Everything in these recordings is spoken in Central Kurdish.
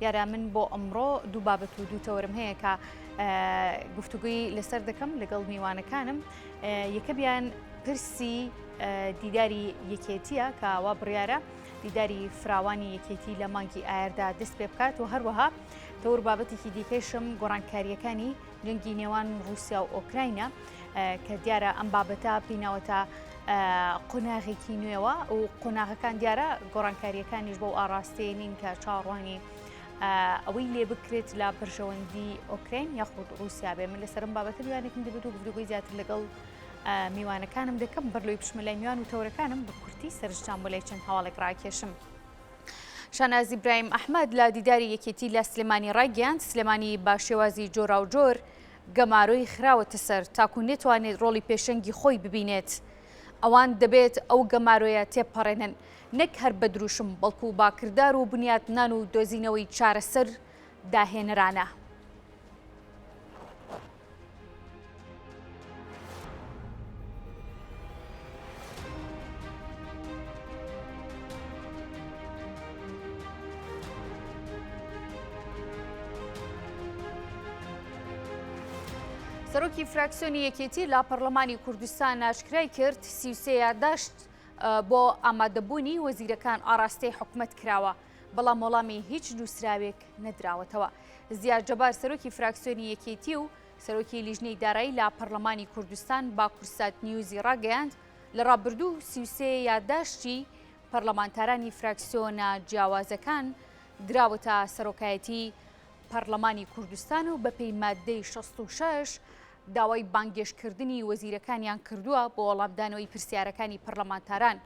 دیارە من بۆ ئەمڕۆ دوو بابەت و دوو تەوەرم هەیە کە گفتوگوی لەسەر دەکەم لەگەڵ میوانەکانم یەکەمیان پرسی دیداری یەکێتیە کە وا بڕیارە دیداری فراوانی یەکێتی لە مانگی ئایاردا دەست پێ بکات و هەروەها تەور بابەتێکی دیکەشم گۆڕانکاریەکانی جەنگی نێوان رووسیا و ئۆکراینە کە دیارە ئەم بابەتە پیناوەتە قۆناغێکی نوێوە و قۆناغەکان دیارە گۆڕانکاریەکانیش بەو ئاراستەیە نین کە چاوەڕوانی ئەوەی لێ بکرێت لە بەرژەوەندی ئۆکراین یاخود رووسیا بێ من لەسەرم بابەتە میوانێکم دەبێت و گفتوگۆی زیاتر لەگەڵ میوانەکانم دەکەم بەر لەوەی بچمە لای میوان و تەورەکانم بە کورتی سەرنجتان بۆ لای چەند هەواڵێک ڕاکێشم. شاناز ئیبراهیم ئەحمەد لە دیداری یەکێتی لە سلێمانی ڕایگەیاند، سلێمانی بە شێوازی جۆراوجۆر گەمارۆی خراوەتە سەر تاکو نەتوانێت ڕۆڵی پێشەنگی خۆی ببینێت. ئەوان دەبێت ئەو گەمارۆیە تێپەڕێنن، نەک هەر بە دروشم، بەڵکو بە کردار و بنیاتنان و دۆزینەوەی چارەسەر داهێنەرانە. سەرۆکی فراکسیۆنی یەکێتی لە پەرلەمانی کوردستان ئاشکرای کرد 33 یاداشت بۆ ئامادەبوونی وەزیرەکان ئاراستەی حکومەت کراوە بەڵام وەڵامی هیچ نووسراوێک نەدراوەتەوە. زیاد جەبار سەرۆکی فراکسیۆنی یەکێتی و سەرۆکی لیژنەی دارایی لە پەرلەمانی کوردستان بە کوردسات نیوزی ڕاگەیاند، لە ڕابردوو 33 یاداشتی پەرلەمانتارانی فراکسیۆنە جیاوازەکان دراوەتە سەرۆکایەتی پەرلەمانی کوردستان و بەپێی ماددەی 66 داوای بانگێشتکردنی وەزیرەکانیان کردووە بۆ وەڵامدانەوەی پرسیارەکانی پەرلەمانتاران،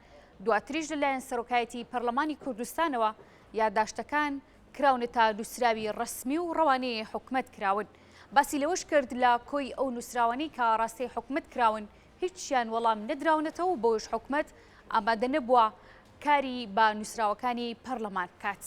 دواتریش لەلایەن سەرۆکایەتی پەرلەمانی کوردستانەوە یاداشتەکان کراونەتە نووسراوی ڕەسمی و ڕەوانەی حکومەت کراون. باسی لەوەش کرد، لە کۆی ئەو نووسراوانەی کە ئاڕاستەی حکومەت کراون هیچیان وەڵام نەدراونەتەوە و بەوەش حکومەت ئامادە نەبووە کاری بە نووسراوەکانی پەرلەمان بکات.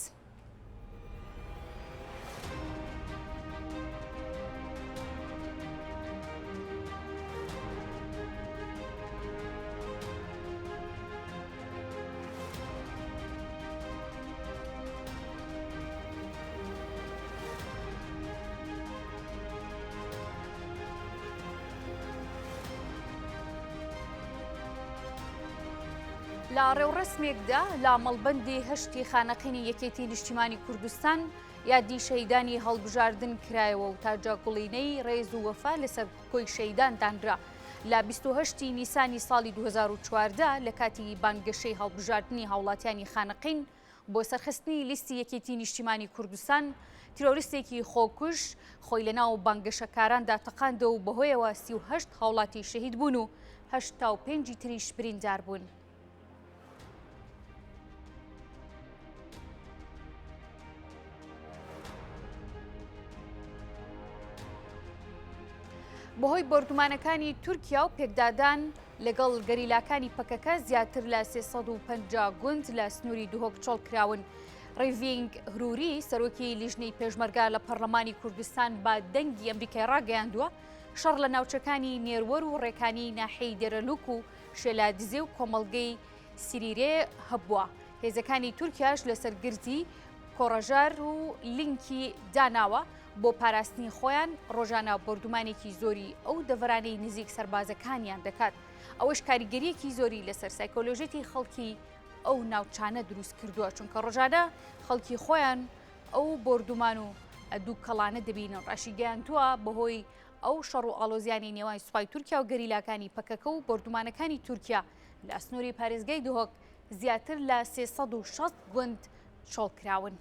لە ڕێوڕەسمێکدا لە مەڵبەندی هەشتی خانەقینی یەکێتی نیشتیمانی کوردستان یادی شەهیدانی هەڵبژاردن کرایەوە و تاجە گوڵینەی ڕێز و وەفا لەسەر کۆی شەهیدان دانرا. لە 28 نیسانی ساڵی 2014 لە کاتی بانگەشەی هەڵبژاردنی هاوڵاتیانی خانەقین بۆ سەرخستنی لیستی یەکێتی نیشتیمانی کوردستان، تیرۆریستێکی خۆکوژ خۆی لەناو بانگەشەکاراندا تەقاندەوە و بەهۆیەوە 38 هاوڵاتی شەهید بوون و 85 تریش بریندار بوون. بەهۆی بۆردومانەکانی تورکیا و پێکدادان لەگەڵ گەریلاکانی پەکەکە زیاتر لە 350 گوند لە سنووری دهۆک چۆڵ کراون. ڕێڤینگ هروری سەرۆکی لیژنەی پێشمەرگە لە پەرلەمانی کوردستان بە دەنگی ئەمریکای ڕاگەیاندووە شەڕ لە ناوچەکانی نێروەر و ڕێکانی ناحیەی دێرەلوک و شێلادزێ و کۆمەڵگەی سریرێ هەبووە. هێزەکانی تورکیاش لەسەر گردی کۆڕەژار و لینکی داناوە بۆ پاراستنی خۆیان ڕۆژانە بۆردومانێکی زۆری ئەو دەڤەرانەی نزیک سەربازەکانیان دەکات. ئەوەش کاریگەریەکی زۆری لەسەر سایکۆلۆژیەتی خەڵکی ئەو ناوچانە دروست کردووە چونکە ڕۆژانە خەڵکی خۆیان ئەو بۆردومان و دووکەڵانە دەبینن ڕاشیگەیاندووە بەهۆی ئەو شەڕ و ئاڵۆزیانەی نێوان سوپای تورکیا و گەریلاکانی پەکەکە و بۆردومانەکانی تورکیا لە سنووری پارێزگای دهۆک زیاتر لە 360 گوند چۆڵکراون.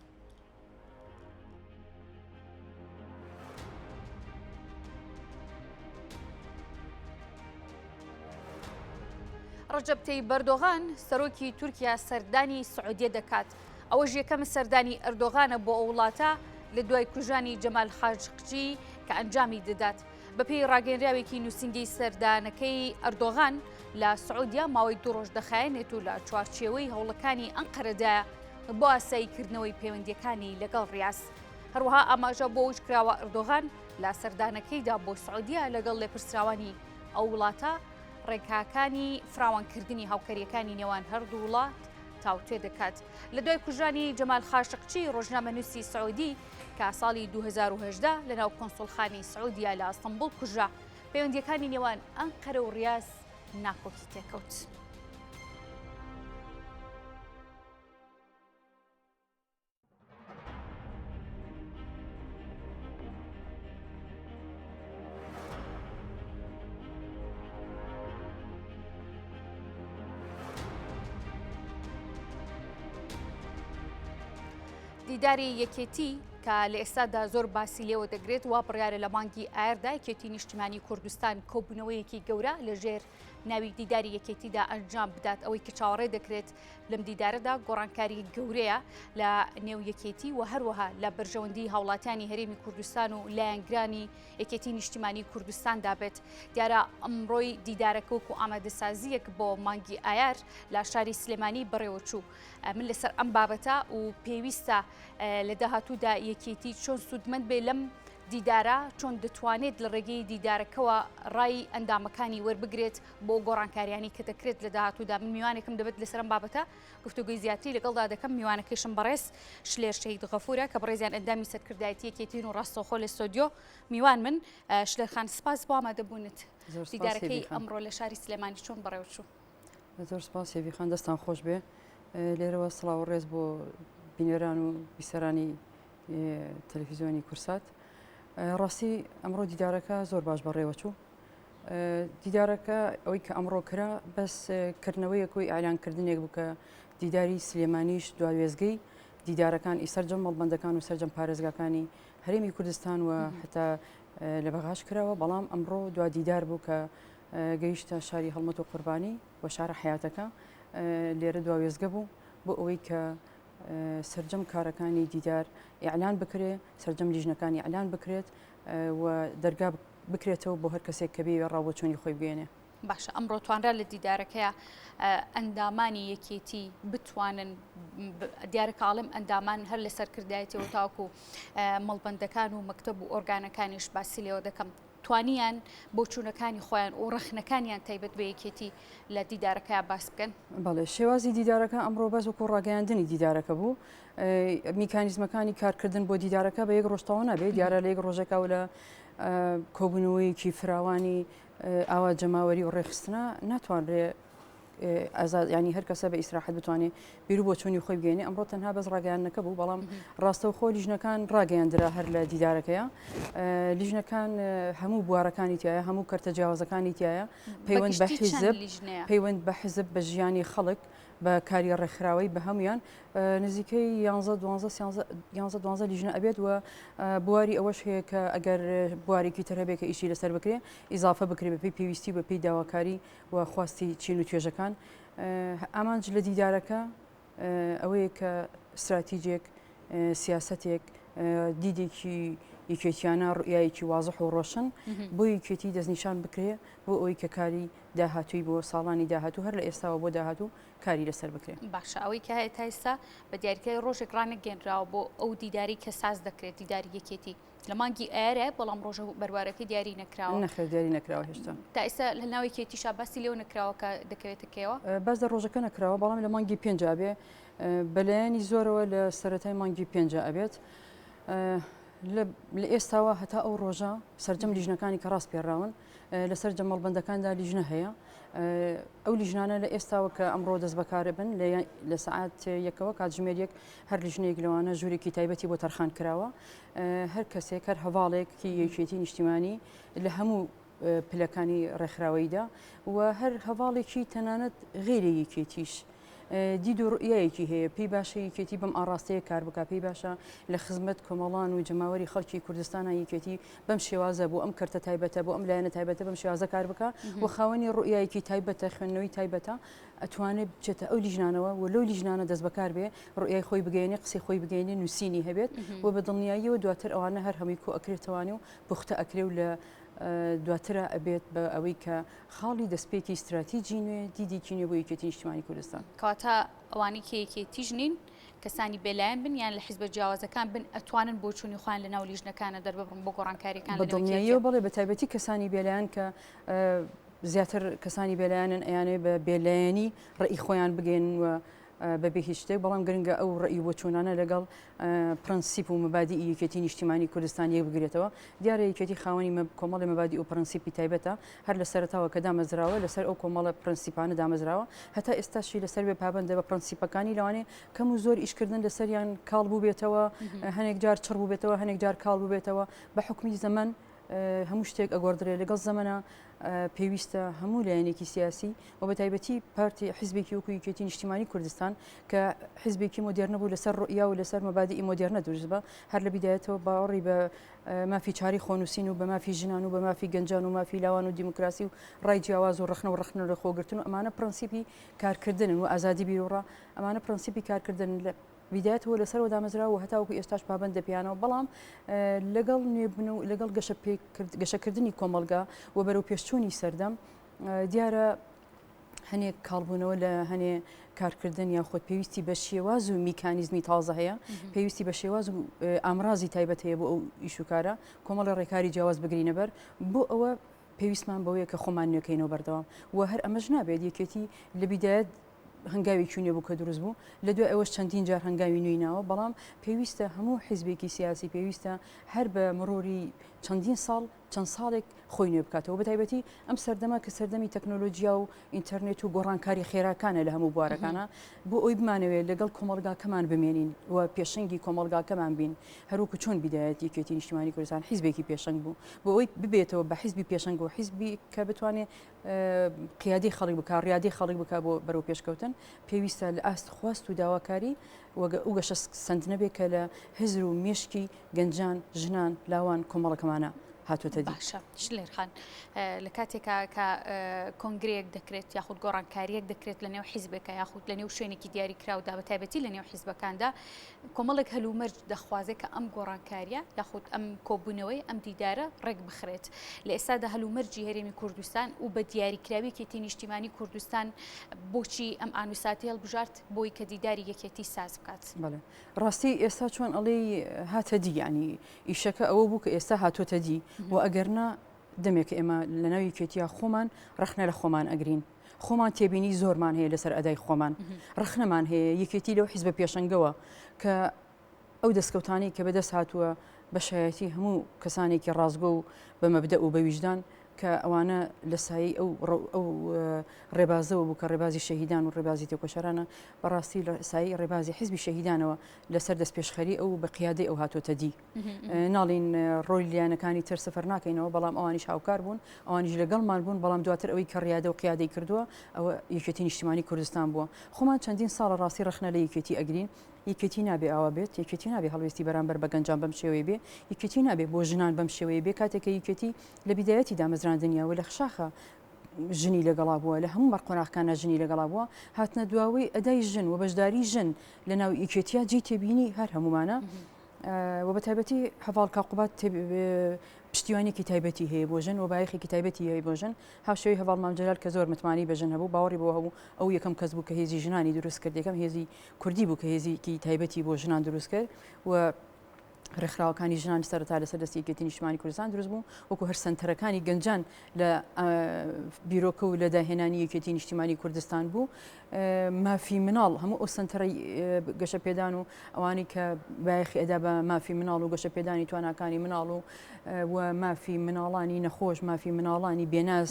ڕەجەب تەیب ئەردۆغان سەرۆکی تورکیا سەردانی سعودیە دەکات. ئەوەش یەکەم سەردانی ئەردۆغانە بۆ ئەو وڵاتە لە دوای کوژرانی جەمال خاشقجی کە ئەنجامی دەدات. بەپێی ڕاگەیەنراوێکی نووسینگەی سەردانەکەی ئەردۆغان لە سعودیە ماوەی دوو ڕۆژ دەخایەنێت و لە چوارچێوەی هەوڵەکانی ئەنقەرەدایە بۆ ئاساییکردنەوەی پەیوەندییەکانی لەگەڵ ڕیاز. هەروەها ئاماژە بۆ ئەوەش کراوە ئەردۆغان لە سەردانەکەیدا بۆ سعودیە لەگەڵ لێپرسراوانی ئەو وڵاتە ڕێکاکانی فراوانکردنی هاوکارییەکانی نێوان هەردوو وڵات. تاوتوێ دەکات. لە دوای کوژرانی جەمال خاشقچی ڕۆژنامەنووسی سعودی کە ساڵی 2018 لەناو کۆنسوڵخانەی سعودیا لە ئەستەنبوڵ کوژرا، پەیوەندییەکانی نێوان ئەنقەرە و ڕیاز ناکۆکی تێکەوت. دیداری یەکێتی کە لە ئێستادا زۆر باسی لێوە دەگرێت وا بڕیارە لە مانگی ئایردا یەکێتی نیشتیمانی کوردستان کۆبوونەوەیەکی گەورە لە ژێر ناوی دیداری یەکێتیدا ئەنجام بدات ئەوەی کە چاوەڕێ دەکرێت لەم دیدارەدا گۆڕانکاری گەورەیە لە نێو یەکێتی و هەروەها لە بەرژەوەندی هاوڵاتیانی هەرێمی کوردستان و لایەنگرانی یەکێتی نیشتیمانی کوردستاندا بێت دیارە ئەمڕۆی دیدارەکە وەکو ئامادەسازیەک بۆ مانگی ئایار لە شاری سلێمانی بەڕێوەچوو من لەسەر ئەم بابەتە و پێویستە لە داهاتوودا یەکێتی چۆن سوودمەند بێ لەم دیدارە چۆن دەتوانێت لە ڕێگەی دیدارەکەوە ڕای ئەندامەکانی وەربگرێت بۆ گۆڕانکاریانی کە دەکرێت لە داهاتوودا من میوانێکم دەبێت لەسەر ئەم بابەتە گفتوگۆی زیاتری لەگەڵدا دەکەم میوانەکەیشم بەڕێز شلێر شەهید غەفورە کە بەڕێزیان ئەندامی سەرکردایەتی یەکێتین و ڕاستەوخۆ لە ستۆدیۆ میوان من شلێر خان سپاس بۆ ئامادەبوونت دیدارەکەی ئەمڕۆ لە شاری سلێمانی چۆن بەڕێوەچوو؟ زۆر سپاس هێڤی خان دەستان خۆش بێ لێرەوە سڵاو و ڕێز بۆ بینەران و بیسەرانی تەلەفیزیۆنی کورسات ڕاستی ئەمڕۆ دیدارەکە زۆر باش بەڕێوەچوو دیدارەکە ئەوەی کە ئەمڕۆ کرا بەس کردنەوەیەک و ئیعلانکردنێک بوو کە دیداری سلێمانیش دواوێزگەی دیدارەکان ئی سەرجەم مەڵبەندەکان و سەرجەم پارێزگاکانی هەرێمی کوردستان و حتا لە بەغاش کراوە بەڵام ئەمڕۆ دوا دیدار بوو کە گەیشتە شاری هەڵمەت و قوربانی و شارە حەیاتەکە لێرە دوا وێستگە بوو بۆ ئەوەی کە سەرجەم کارەکانی دیدار ئیعلان بکرێ سەرجەم لیژنەکانی ئیعلان بکرێت و دەرگا بکرێتەوە بۆ هەر کەسێک کە بێ ڕاوبۆچوونی خۆی بگەێنێ. باشە ئەمڕۆ توانرا لە دیدارەکەیا ئەندامانی یەکێتی بتوانن دیارە کاڵم ئەندامان هەر لە سەرکردایەتەوە تاوەکو مەڵبەندەکان و مەکتەب و ئۆرگانەکانیش باسی لێوە دەکەم توانیان بۆچوونەکانی خۆیان و ڕەخنەکانیان تایبەت بە یەکێتی لە دیدارەکەیا باس بکەن؟ بەڵێ، شێوازی دیدارەکە ئەمڕۆ بەس وەکو ڕاگەیاندنی دیدارەکە بوو. میکانیزمەکانی کارکردن بۆ دیدارەکە بە یەک ڕۆژ تەواو نابێت، دیارە لە یەک ڕۆژێکا و لە کۆبوونەوەیەکی فراوانی ئاوا جەماوەری و ڕێکخستنە ناتوانرێ ئازاد ینی هەر کەسە بە ئیسراحەت بتوانێت بیر و بۆچوونی خۆی بگەێنێ ئەمڕۆ تەنها بەس ڕاگەیاندنەکە بوو بەڵام ڕاستەوخۆ لیژنەکان ڕاگەیاندرا هەر لە دیدارەکەیە لیژنەکان هەموو بوارەکانی تایە هەموو کەرتە جیاوازەکانی تایە پەیوەند بە حیزب پەیوەند بە حیزب بە ژیانی خەڵک بە کاری ڕێکخراوەی بە هەمویان نزیکەی 11 12 12 لیژنە ئەبێت و بواری ئەوەش هەیە کە ئەگەر بوارێکی تر هەبێت کە ئیشی لەسەر بکرێ ئیزافە بکرێ بەپێی پێویستی بە پێی داواکاری و خواستی چین و توێژەکان. ئامانج لە دیدارەکە ئەوەیە کە ستراتیجێک، سیاسەتێک، دیدێکی یەکێتیانە، ڕوئیایەکی وازح و ڕۆشن بۆ یەکێتی دەستنیشان بکرێ بۆ ئەوەی کە کاری داهاتووی بۆ ساڵانی داهاتوو هەر لە ئێستاوە بۆ داهاتوو کاری لەسەر بکرێ. باشە ئەوەی کە هەیە تا ئێستا بە دیاریکراوی ڕۆژێک ڕانەگەیەنراوە بۆ ئەو دیدارەی کە ساز دەکرێت، دیداری یەکێتی. لە مانگی ئایارە بەڵام ڕۆژە بەروارەکەی دیاری نەکراوە. نەخێر دیاری نەکراوە هێشتا. تا ئێستا لە ناو یەکێتیشا باسی لێوە نەکراوە کە دەکەوێتە کەیەوە؟ باس لە ڕۆژەکە نەکراوە بەڵام لە مانگی پێنجا بێ بەلایەنی زۆرەوە لە سەرەتای مانگی پێنجا ئەبێت. لە ئێستاوە هەتا ئەو ڕۆژە سەرجەم لیژنەکانی کە ڕاسپێراون لە سەرجەم مەڵبەندەکاندا لیژنە هەیە ئەو لیژنانە لە ئێستاوە کە ئەمڕۆ دەست بەکارە بن لە سەعات یەکەوە کاتژمێر یەک هەر لیژنەیەک لەوانە ژوورێکی تایبەتی بۆ تەرخان کراوە هەر کەسێک هەر هەواڵێکی یەکێتی نیشتیمانی لە هەموو پلەکانی ڕێکخراوەیدا و هەر هەواڵێکی تەنانەت غیرە یەکێتیش دید و ڕوئیایەکی هەیە پێی باشە یەکێتی بەم ئاڕاستەیە کار بکا پێی باشە لە خزمەت کۆمەڵان و جەماوەری خەڵکی کوردستانە یەکێتی بەم شێوازە بۆ ئەم کەرتە تایبەتە بۆ ئەم لایەنە تایبەتە بەم شێوازە کار بکا و خاوەنی ڕوئیایەکی تایبەتە خوێندنەوەی تایبەتە ئەتوانێت بچێتە ئەو لیژنانەوە و لەو لیژنانە دەست بەکار بێ ڕوئیای خۆی بگەیەنێ قسەی خۆی بگەیەنێ نووسینی هەبێت و بە دڵنیاییەوە دواتر ئەوانە هەر هەمووی کۆ ئەکرێتەوانێ و پوختە ئەکرێ و لە دواترا ئەبێت بە ئەوەی کە خاڵی دەستپێکی ستراتیجی نوێ، دیدێکی نوێ بۆ یەکێتی نیشتیمانی کوردستان. کەواتە ئەوانەی کە یەکێتیش نین، کەسانی بێلایەن بن یان لە حیزبە جیاوازەکان بن، ئەتوانن بۆچوونی خۆیان لە ناو لیژنەکانە دەرببڕن بۆ گۆڕانکارییەکان لە نێو یەکێتییە؟ بە دڵنیاییەوە بەڵێ، بە تایبەتی کەسانی بێلایەن کە زیاتر کەسانی بێلایەنن ئەیانەوێت بە بێلایەنی ڕەئی خۆیان بگەیەنن و. بەبێ هیچ شتێک، بەڵام گرنگە ئەو ڕەئی و بۆچوونانە لەگەڵ پرەنسیپ و مەبادیئی یەکێتی نیشتیمانی کوردستان یەک بگرێتەوە. دیارە یەکێتی خاوەنی کۆمەڵێ مەبادیئ و پرەنسیپی تایبەتە، هەر لە سەرەتاوە کە دامەزراوە لەسەر ئەو کۆمەڵە پرەنسیپانە دامەزراوە، هەتا ئێستاشی لەسەر بێ پابەندە بە پرەنسیپەکانی، لەوانەیە کەم و زۆر ئیشکردن لەسەریان کاڵ بووبێتەوە، هەنێک جار چڕ بووبێتەوە، هەنێک جار کاڵ بووبێتەوە، بە حوکمی زەمەن هەموو شتێک ئەگۆڕدرێ، لەگەڵ زەمەنا پێویستە هەموو لایەنێکی سیاسی و بە تایبەتی پارتی حیزبێکی وەکو یەکێتی نیشتیمانی کوردستان کە حیزبێکی مۆدێرنە بوو لەسەر ڕوئیا و لەسەر مەبادیئی مۆدێرنە دروست بە هەر لە بیدایەتەوە باوەڕی بە مافی چاری خۆنووسین و بە مافی ژنان و بە مافی گەنجان و مافی لاوان و دیموکراسی و ڕای جیاواز و ڕەخنە و ڕەخنە لە خۆگرتن و ئەمانە پرەنسیپی کارکردنن و ئازادی بیروڕا ئەمانە پرەنسیپی کارکردن لە بیدایەتەوە لەسەرەوە دامەزراوە و هەتاوەکو ئێستاش پابەندە پێیانەوە، بەڵام لەگەڵ نوێبوون و لەگەڵ گەشەکردنی کۆمەڵگا و بەرەوپێشچوونی سەردەم دیارە هەنێک کاڵبوونەوە لە هەنێ کارکردن یاخود پێویستی بە شێواز و میکانیزمی تازە هەیە، پێویستی بە شێواز و ئامرازی تایبەت هەیە بۆ ئەو ئیش و کارە، کۆمەڵە ڕێکاری جیاواز بگرینە بەر بۆ ئەوە پێویستمان بەوەیە کە خۆمان نوێکەینەوە بەردەوام و هەر ئەمەش نابێت یەکێتی لە بیدایەت هەنگاوێکی نوێ بوو کە دروست بوو، لە دوای ئەوەش چەندین جار هەنگاوی نوێی ناوە، بەڵام پێویستە هەموو حیزبێکی سیاسی پێویستە هەر بە مروری چەندین ساڵ چەند ساڵێک خۆی نوێ بکاتەوە، بە تایبەتی ئەم سەردەمە کە سەردەمی تەکنۆلۆجیا و ئینتەرنێت و گۆڕانکاری خێراکانە لە هەموو بوارەکانە، بۆ ئەوی بمانەوێت لەگەڵ کۆمەڵگاکەمان بمێنین و پێشەنگی کۆمەڵگاکەمان بین، هەروەکو چۆن بیدایەت یەکێتی نیشتیمانی کوردستان حیزبێکی پێشەنگ بوو، بۆ ئەوەی ببێتەوە بە حیزبی پێشەنگ و حیزبی کە بتوانێت قیادەی خەڵک بکا، ڕیادەی خەڵک بکا بۆ بەرەو پێشکەوتن، پێویستە لە ئاست خواست و داواکاری و ئەو گەشە سەندنە بێ کە لە هزر و مێشکی گەنجان، ژنان، لاوان، کۆمەڵەکەمانە هاتووەتە دی. باشە شلێر خان، لە کاتێکا کە کۆنگرەیەک دەکرێت یاخود گۆڕانکارییەک دەکرێت لە نێو حیزبێکا یاخود لە نێو شوێنێکی دیاریکراودا بە تایبەتی لە نێو حیزبەکاندا کۆمەڵێک هەلومەرج دەخوازێت کە ئەم گۆڕانکارییە یاخود ئەم کۆبوونەوەی ئەم دیدارە ڕێک بخرێت. لە ئێستادا هەلومەرجی هەرێمی کوردستان و بە دیاریکراوی یەکێتی نیشتیمانی کوردستان بۆچی ئەم ئانوساتی هەڵبژارد بۆی کە دیداری یەکێتی ساز بکات؟ بەڵێ ڕاستی ئێستا چۆن ئەڵێی هاتە دی یانی ئیشەکە ئەوە بوو کە ئێستا هاتۆتە دی و ئەگەرنا دەمێکە ئێمە لەناو یەکێتیا خۆمان ڕەخنە لە خۆمان ئەگرین. خۆمان تێبینی زۆرمان هەیە لەسەر ئەدای خۆمان، ڕەخنەمان هەیە، یەکێتی لەو حیزبە پێشەنگەوە کە ئەو دەستکەوتانەی کە بەدەست هاتووە بە شایەتی هەموو کەسانێکی ڕاستگۆ و بە مەبدەئ و بە ویژدان کە ئەوانە لە سایەی ئەو ئەو ڕێبازەوە بوو کە ڕێبازی شەهیدان و ڕێبازی تێکۆشەرانە بەڕاستی لە سایەی ڕێبازی حیزبی شەهیدانەوە لەسەر دەستپێشخەری ئەو بە قیادەی ئەو هاتۆتە دی. ناڵین ڕۆی لایەنەکانی تر سفر ناکەینەوە، بەڵام ئەوانیش هاوکار بوون، ئەوانیش لەگەڵمان بوون، بەڵام دواتر ئەوەی کە ڕیادە و قیادەی کردووە ئەوە یەکێتی نیشتیمانی کوردستان بووە. خۆمان چەندین ساڵە ڕاستی ڕەخنە لە یەکێتی ئەگرین، یەکێتی نابێ ئاوا بێت، یەکێتی نابێ هەڵوێستی بەرامبەر بە گەنجان بەم شێوەیە بێ، یەکێتی نابێ بۆ ژنان بەم شێوەیە بێ، کاتێک کە یەکێتی لە بیدایەتی دامەزراندنیەوە لە شاخە ژنی لەگەڵا بووە، لە هەموو قۆناغەکانا ژنی لەگەڵا بووە، هاتنە دواوەی ئەدای ژن و بەشداری ژن لە ناو یەکێتییا جێی تێبینی هەر هەموومانە و بە تایبەتی هەڤاڵ کاک قوباد پشتیوانیەکی تایبەتی هەیە بۆ ژن و بایەخێکی تایبەتی هەیە بۆ ژن، هاوشێوەی هەڤاڵ مام جەلال کە زۆر متمانەی بە ژن هەبوو، باوەڕی بەوە هەبوو ئەو یەکەم کەس بوو کە هێزی ژنانی دروست کرد، یەکەم هێزی کوردی بوو کە هێزێکی تایبەتی بۆ ژنان دروست کرد و ڕێکخراوەکانی ژنان سەرەتا لەسەر دەستی یەکێتی نیشتمانی کوردستان دروست بوو، وەکو هەر سەنتەرەکانی گەنجان لە بیرۆکە و لە داهێنانی یەکێتی نیشتیمانی کوردستان بوو. مافی مناڵ هەموو ئەو سەنتەرەی گەشەپێدان و ئەوانەی کە بایەخی ئەدا بە مافی مناڵ و گەشەپێدانی تواناکانی مناڵ و و مافی مناڵانی نەخۆش مافی مناڵانی بێناز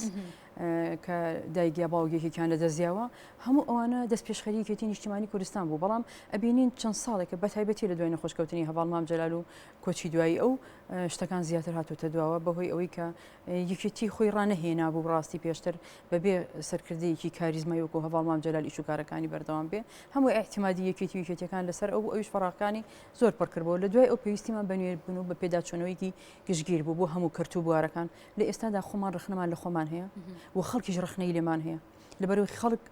کە دایک یا باوک یەکێکیان لە دەستیاوە هەموو ئەوانە دەست پێشخەری یەکێتی نیشتیمانی کوردستان بوو بەڵام ئەبینین چەند ساڵێکە بە تایبەتی لە دوای نەخۆشکەوتنی هەڤاڵ مام جەلال و کۆچی دوایی ئەو شتەکان زیاتر هاتوتە دواوە بەهۆی ئەوەی کە یەکێتی خۆی ڕانەهێنابوو ڕاستی پێشتر بەبێ سەرکردەیەکی کاریزمای وەکو هەڤاڵ مام جەلال ئیش و کارەکانی بەردەوام بێ هەموو ئیعتیمادی یەکێتی و یەکێتیەکان لەسەر ئەو بوو ئەویش فەراغەکانی زۆر پڕ کردبوو لە دوای ئەو پێویستیمان بە نوێبوون و بە پێداچوونەوەیەکی گشتگیر بوو بۆ هەموو کەرت و بوارەکان لە ئێستادا خۆمان ڕەخنەمان لە خۆمان هەیە و خەڵکیش ڕەخنەی لێمان هەیە لەبەرئەوەی خەڵک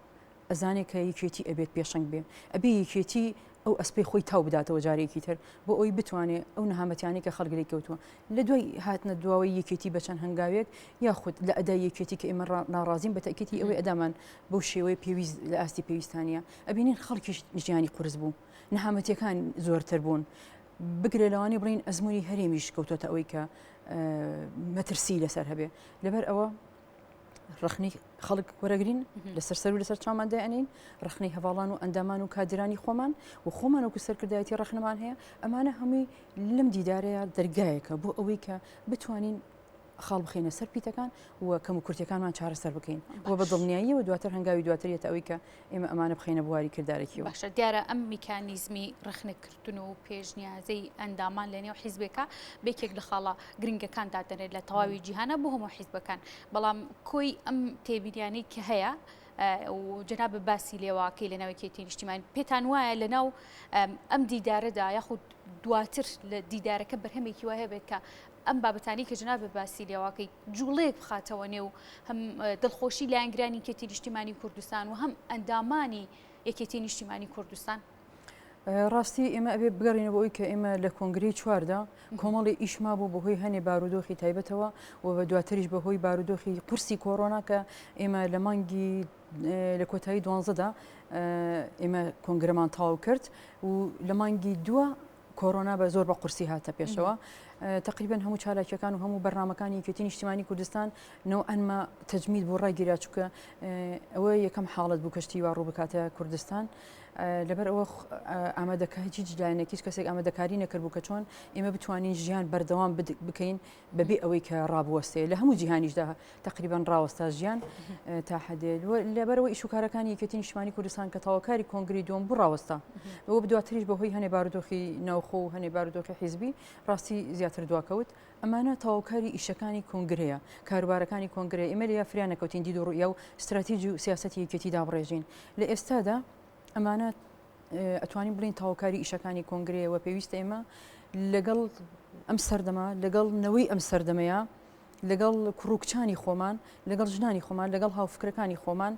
ئەزانێ کە یەکێتی ئەبێت پێشەنگ بێ ئەبێ یەکێتی ئەو ئەسپەی خۆی تاو بداتەوە جارێکی تر بۆ ئەوی بتوانێ ئەو نەهامەتیانەی کە خەڵک لێی کەوتووە لە دوای هاتنە دواوەی یەکێتی بە چەند هەنگاوێک یاخود لە ئەدای یەکێتی کە ئێمە ناڕازین بە تەئکیدی ئەوەی ئەدامان بەو شێوەیە پێویست لە ئاستی پێویستانە ئەبینین خەڵکیش ژیانی قورس بوو نەهامەتیەکان زۆرتر بوون بگرە لەوانەیە بڵێین ئەزموونی هەرێمیش کەوتۆتە ئەوەی کە مەترسی لەسەر هەبێ لەبەر ئەوە. ڕەخنەی خەڵک وەرەگرین لەسەر سەر و لەسەر چاومان دایئەنین، ڕەخنەی هەڤاڵان و ئەندامان و کادیرانی خۆمان و خۆمان وەکو سەرکردایەتی ڕەخنەمان هەیە، ئەمانە هەمووی لەم دیدارەیە دەرگایەکە بۆ ئەوەی کە بتوانین خاڵ بخەینە سەر پیتەکان و کەموکورتیەکانمان چارەسەر بکەین و بە دڵنیاییەوە دواتر هەنگاوی دواتر یەتە ئەوەی کە ئێمە ئەمانە بخەینە بواری کردارەکیەوە. باشە دیارە ئەم میکانیزمی ڕەخنەکردن و پێشنیازەی ئەندامان لە نێو حیزبێکا بە یەکێک لە خاڵە گرنگەکان دادەنرێت لە تەواوی جیهانە بۆ هەموو حیزبەکان، بەڵام کۆی ئەم تێبینیانەی کە هەیە و جەنابت باسی لێواکەی لە ناو یەکێتی نیشتیمانی پێتان وایە لە ناو ئەم دیدارەدا یاخود دواتر لە دیدارەکە بەرهەمێکی وای هەبێت کە ئەم بابەتانەی کە جەنابت باسی لێواکەی جوڵەیەک بخاتەوە نێو هەم دڵخۆشی لایەنگرانی یەکێتی نیشتیمانی کوردستان و هەم ئەندامانی یەکێتی نیشتیمانی کوردستان؟ ڕاستی ئێمە ئەبێ بگەڕینەوە بۆ ئەوی کە ئێمە لە کۆنگرەی چواردا کۆمەڵی ئیش مابوو بەهۆی هەنێ بارودۆخی تایبەتەوە و بە دواتریش بەهۆی بارودۆخی قورسی کۆرۆنا کە ئێمە لە مانگی لە کۆتایی دوانزەدا ئێمە کۆنگرەمان تەواو کرد و لە مانگی دووە کۆرۆنا بە زۆر بە قورسی هاتە پێشەوە تقریبا هەموو چالاکیەکان و هەموو بەرنمەکانی یەکێتی نیشتیمانی کوردستان نەوعەنما تەجمید بوو ڕاگیرا چونکە ئەوە یەکەم حاڵەت بوو کەشتی وا ڕوو بکاتە کوردستان لەبەر ئەوە ئامادەکە هیچ لایەنێک هیچ کەسێک ئامادەکاری نەکردبوو کە چۆن ئێمە بتوانین ژیان بەردەوام بکەین بەبێ ئەوەی کە ڕابوەستێ لە هەموو جیهانیشدا تقریبان ڕاوەستا ژیان تا حدێ لەبەرەوە ئیشوکارەکانی یەکێتی نیشتمانی کوردستان کە تەواوکاری کۆنگری دووەم بوو ڕاوەستا بۆ دواتریش بەهۆی هەنێ بارودۆخی ناوخۆ و هەنێ بارودۆخی حیزبی ڕاستی زیاتر دواکەوت ئەمانە تەواوکاری ئیشەکانی کۆنگرەیە، کاروبارەکانی کۆنگرەیە، ئێمە لێیە فریا نەکەوتین دید و ڕوئیا و ستراتیج و سیاسەتی یەکێتی دابڕێژین. لە ئێستادا ئەمانە ئەتوانین بڵێین تەواوکاری ئیشەکانی کۆنگرەیە و پێویستە ئێمە لەگەڵ ئەم سەردەمە، لەگەڵ نەوەی ئەم سەردەمەیە، لەگەڵ کوڕ و کچانی خۆمان، لەگەڵ ژنانی خۆمان، لەگەڵ هاوفکرەکانی خۆمان،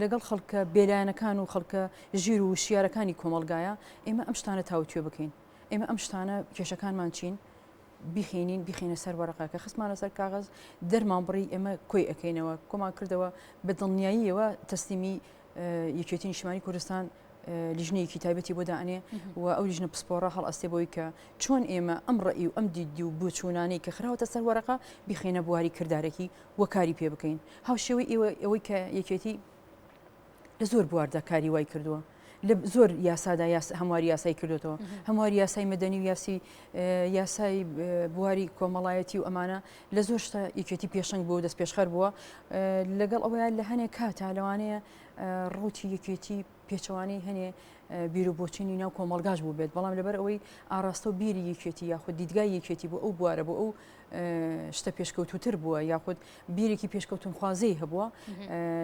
لەگەڵ خەڵکە بێلایەنەکان و خەڵکە ژیر و وشیارەکانی کۆمەڵگایە، ئێمە ئەم شتانە تاوتوێ بکەین. ئێمە ئەم شتانە کێشەکانمان چین؟ بیخینین بیخینە سەر وەرەقە کە خستمانە سەر کاغەز دەرمان بڕی ئێمە کۆی ئەەکەینەوە کۆمان کردەوە بە دڵنیاییەوە تەسلیمی یەکێتی نیشتمانی کوردستان لیژنەیەکی تایبەتی بۆ دانێ و ئەو لیژنە پسپۆڕە هەڵئەستێ بۆی کە چۆن ئێمە ئەم ڕەئی و ئەم دیدی و بۆچوونانەی کە خراوەتە سەر وەرەقە بیخینە بواری کردارێکی وەکاری پێ بکەین هاوشێوەی ئێوە ئەوەی کە یەکێتی لە زۆر بواردا کاری وای کردووە لە زۆر یاسادا هەمواری یاسای کردوێتەوە هەمواری یاسای مەدەنی و یاسی یاسای بواری کۆمەڵایەتی و ئەمانە لە زۆر شتە یەکێتی پێشنگ بوو دەست پێشخەر بووە لەگەڵ ئەوەیە لە هەنێک کاتا لەوانەیە ڕوتی یەکێتی پێچەوانەی هەنێ بیر و بۆچینی ناو کۆمەڵگاش بوو بێت بەڵام لەبەر ئەوەی ئاراستە و بیری یەکێتی یاخود دیدگای یەکێتی بۆ ئەو بوارە بۆ ئەو شتە پێشکەوتوتر بووە یاخود بیرێکی پێشکەوتنخوازەی هەبووە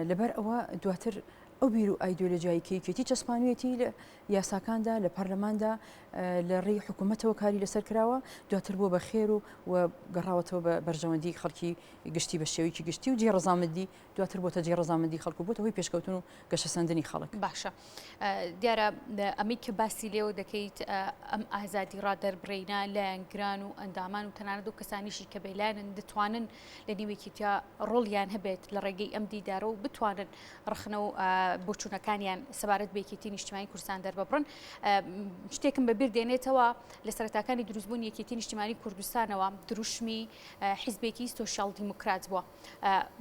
لەبەر ئەوە دواتر ئەو بیر و ئایدۆلۆژیای کە یەکێتی چەسپانویەتی لە یاساکاندا لە پەرلەماندا لە ڕێی حکوومەتەوە کاری لەسەر کراوە دواتر بووە بە خێر و و گەڕاوەتەوە بە بەرژەوەندی خەڵکی گشتی بە شێوەیەکی گشتی و جێ ڕەزامەندی دواتر بۆتە جێ ڕەزامەندی خەڵک و بۆتە هۆی پێشکەوتن و گەشەسەندنی خەڵک. باشە دیارە ئەمەی کە باسی لێوە دەکەیت ئەم ئازادی ڕادەربڕینە لایەنگران و ئەندامان و تەنانەت و کەسانیشی کە بێلایەنن دەتوانن لە نێوێکیتیا ڕۆڵیان هەبێت لە ڕێگەی ئەم دیدارە و بتوانن ڕەخنە و بۆچوونەکانیان سەبارەت بە یەکێتی نیشتیمانی کوردستان دەرببڕن. شتێکم بە بیر دێنێتەوە لە سەرەتاکانی دروستبوونی یەکێتی نیشتیمانی کوردستانەوە دروشمی حیزبێکی سۆسیال دیموکرات بووە.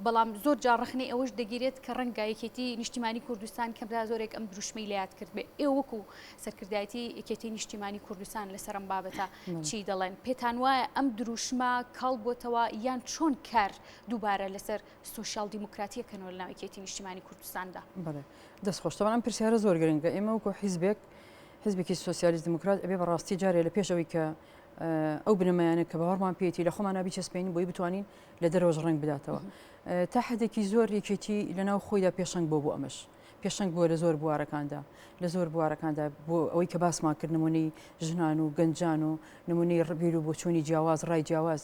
بەڵام زۆر جار ڕەخنەی ئەوەش دەگیرێت کە ڕەنگە یەکێتی نیشتیمانی کوردستان کەم تا زۆرێک ئەم دروشمەی لە یاد کردبێ. ئێوە وەکو سەرکردایەتی یەکێتی نیشتیمانی کوردستان لەسەر ئەم بابەتە چی دەڵێن؟ پێتان وایە ئەم دروشمە کاڵ بۆتەوە یان چۆن کار دووبارە لەسەر سۆسیال دیموکراتیەکەنەوە لەناو یەکێتی نیشتیمانی کوردستاندا؟ بەڵێ دەست خۆش. تەبعەن ئەم پرسیارە زۆر گرنگە. ئێمە وەکو حیزبێک، حیزبێکی سۆسیالیست دیموکرات ئەبێ بەڕاستی جارێ لە پێش ئەوەی کە ئەو بنەمایانە کە باوەڕمان پێیەتی لە خۆمانا بیچەسپێنین بۆی بتوانین لە دەرەوەش ڕەنگ بداتەوە. تا حدێکی زۆر یەکێتی لەناو خۆیدا پێشەنگ بۆ بۆ ئەمەش پێشەنگ بووە لە زۆر بوارەکاندا لە زۆر بوارەکاندا بۆ ئەوەی کە باسمان کرد نمونەی ژنان و گەنجان و نمونەی بیر و بۆچوونی جیاواز ڕای جیاواز